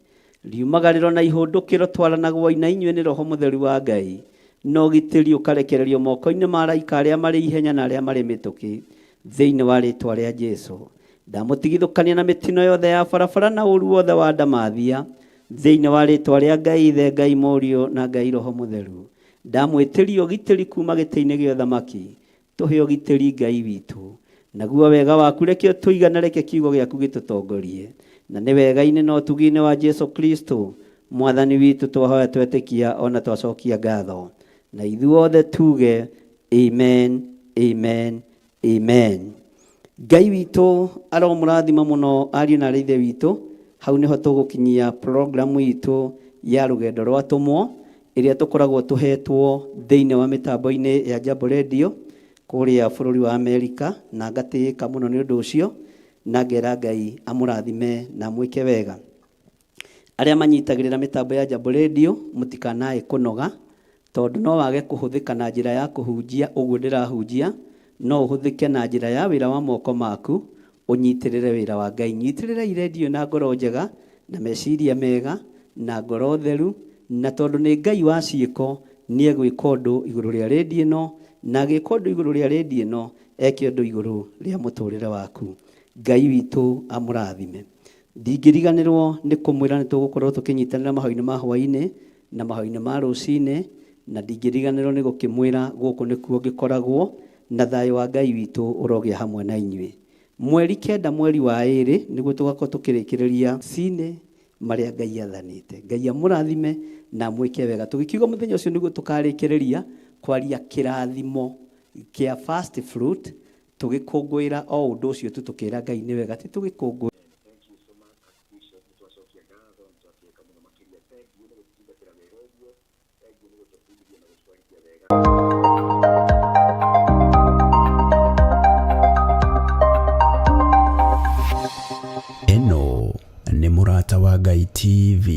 Riumagarĩro na ihũndũkĩro twaranagwo na inyuĩ nĩ Roho Mũtheru wa Ngai. Na ũgitĩri ũkarekererio moko-inĩ ma araika arĩa marĩ ihenya na arĩa marĩ mĩtũkĩ thĩinĩ wa rĩtwa rĩa Jesu. Ndamũtigithũkania na mĩtino yothe ya barabara na ũru wothe wa ndamathia thĩinĩ wa rĩtwa rĩa Ngai Ithe, Ngai Mũriũ na Ngai Roho Mũtheru. Ndamwĩtĩria ũgitĩri kuma gĩtĩ-inĩ gĩa ũthamaki. Tũhe ũgitĩri Ngai witũ. Naguo wega waku reke ũtũigane, reke kiugo gĩaku gĩtũtongorie. Na nĩ wega-inĩ na ũtugi-inĩ wa Jesu Kristo Mwathani witũ twahoya twetĩkia ona twacokia ngatho. Na ithuothe tuge amen, amen, amen. Ngai witũ aromũrathima mũno ariũ na arĩ ithe witũ. Hau nĩho tũgũkinyia programu itũ ya rũgendo rwa tũmwo ĩrĩa tũkoragwo tũhetwo thĩinĩ wa mĩtambo-inĩ ya Jambo Radio kũrĩa bũrũri wa Amerika, na ngatĩĩka mũno nĩ ũndũ ũcio, na ngera Ngai amũrathime na amwĩke wega. Arĩa manyitagĩrĩra mĩtambo ya Jambo Radio mũtikanae kũnoga, tondũ no wage kũhũthĩka na njĩra ya kũhunjia ũguo ndĩrahunjia, no ũhũthĩke na njĩra ya wĩra wa moko maku, ũnyitĩrĩre wĩra wa Ngai. Nyitĩrĩrai redio na ngoro njega, na meciria mega, na ngoro theru, na tondũ nĩ Ngai wa ciĩko, nĩ egwĩka ũndũ igũrũ rĩa redio ĩno, na agĩka ũndũ igũrũ rĩa redio ĩno, eke ũndũ igũrũ rĩa mũtũrĩre waku. Ngai witũ amũrathime. Ndingĩriganĩrwo nĩ kũmwĩra nĩ tũgũkorwo tũkĩnyitanĩra mahoya-inĩ ma hwaĩ-inĩ na mahoya-inĩ ma rũcinĩ, na ndingĩriganĩrwo nĩ gũkĩmwĩra gũkũ nĩkuo ngĩkoragwo, na thayũ wa Ngai witũ ũrogĩa hamwe na inyuĩ. Mweri 9 mweri wa 2 nĩguo tũgakorwo tũkĩrĩkĩrĩria cinĩ marĩa Ngai athanĩte. Ngai amũrathime na amwĩke wega. Tũgĩkiuga mũthenya ũcio nĩguo tũkarĩkĩrĩria kwaria kĩrathimo kĩa first fruit, tũgĩkũngũĩra o ũndũ ũcio tu tũkĩra Ngai nĩ wega, ti tũgĩkũngũĩra. Thank you so much Archbishop, nĩtwacokia ngatho, nĩtwatĩĩka mũno makĩria. Thank you nĩ gũtũtungatĩra wega ũguo, thank you nĩ gũtũbundithia na gũtwarithia wega. Ĩno nĩ Mũrata wa Ngai TV.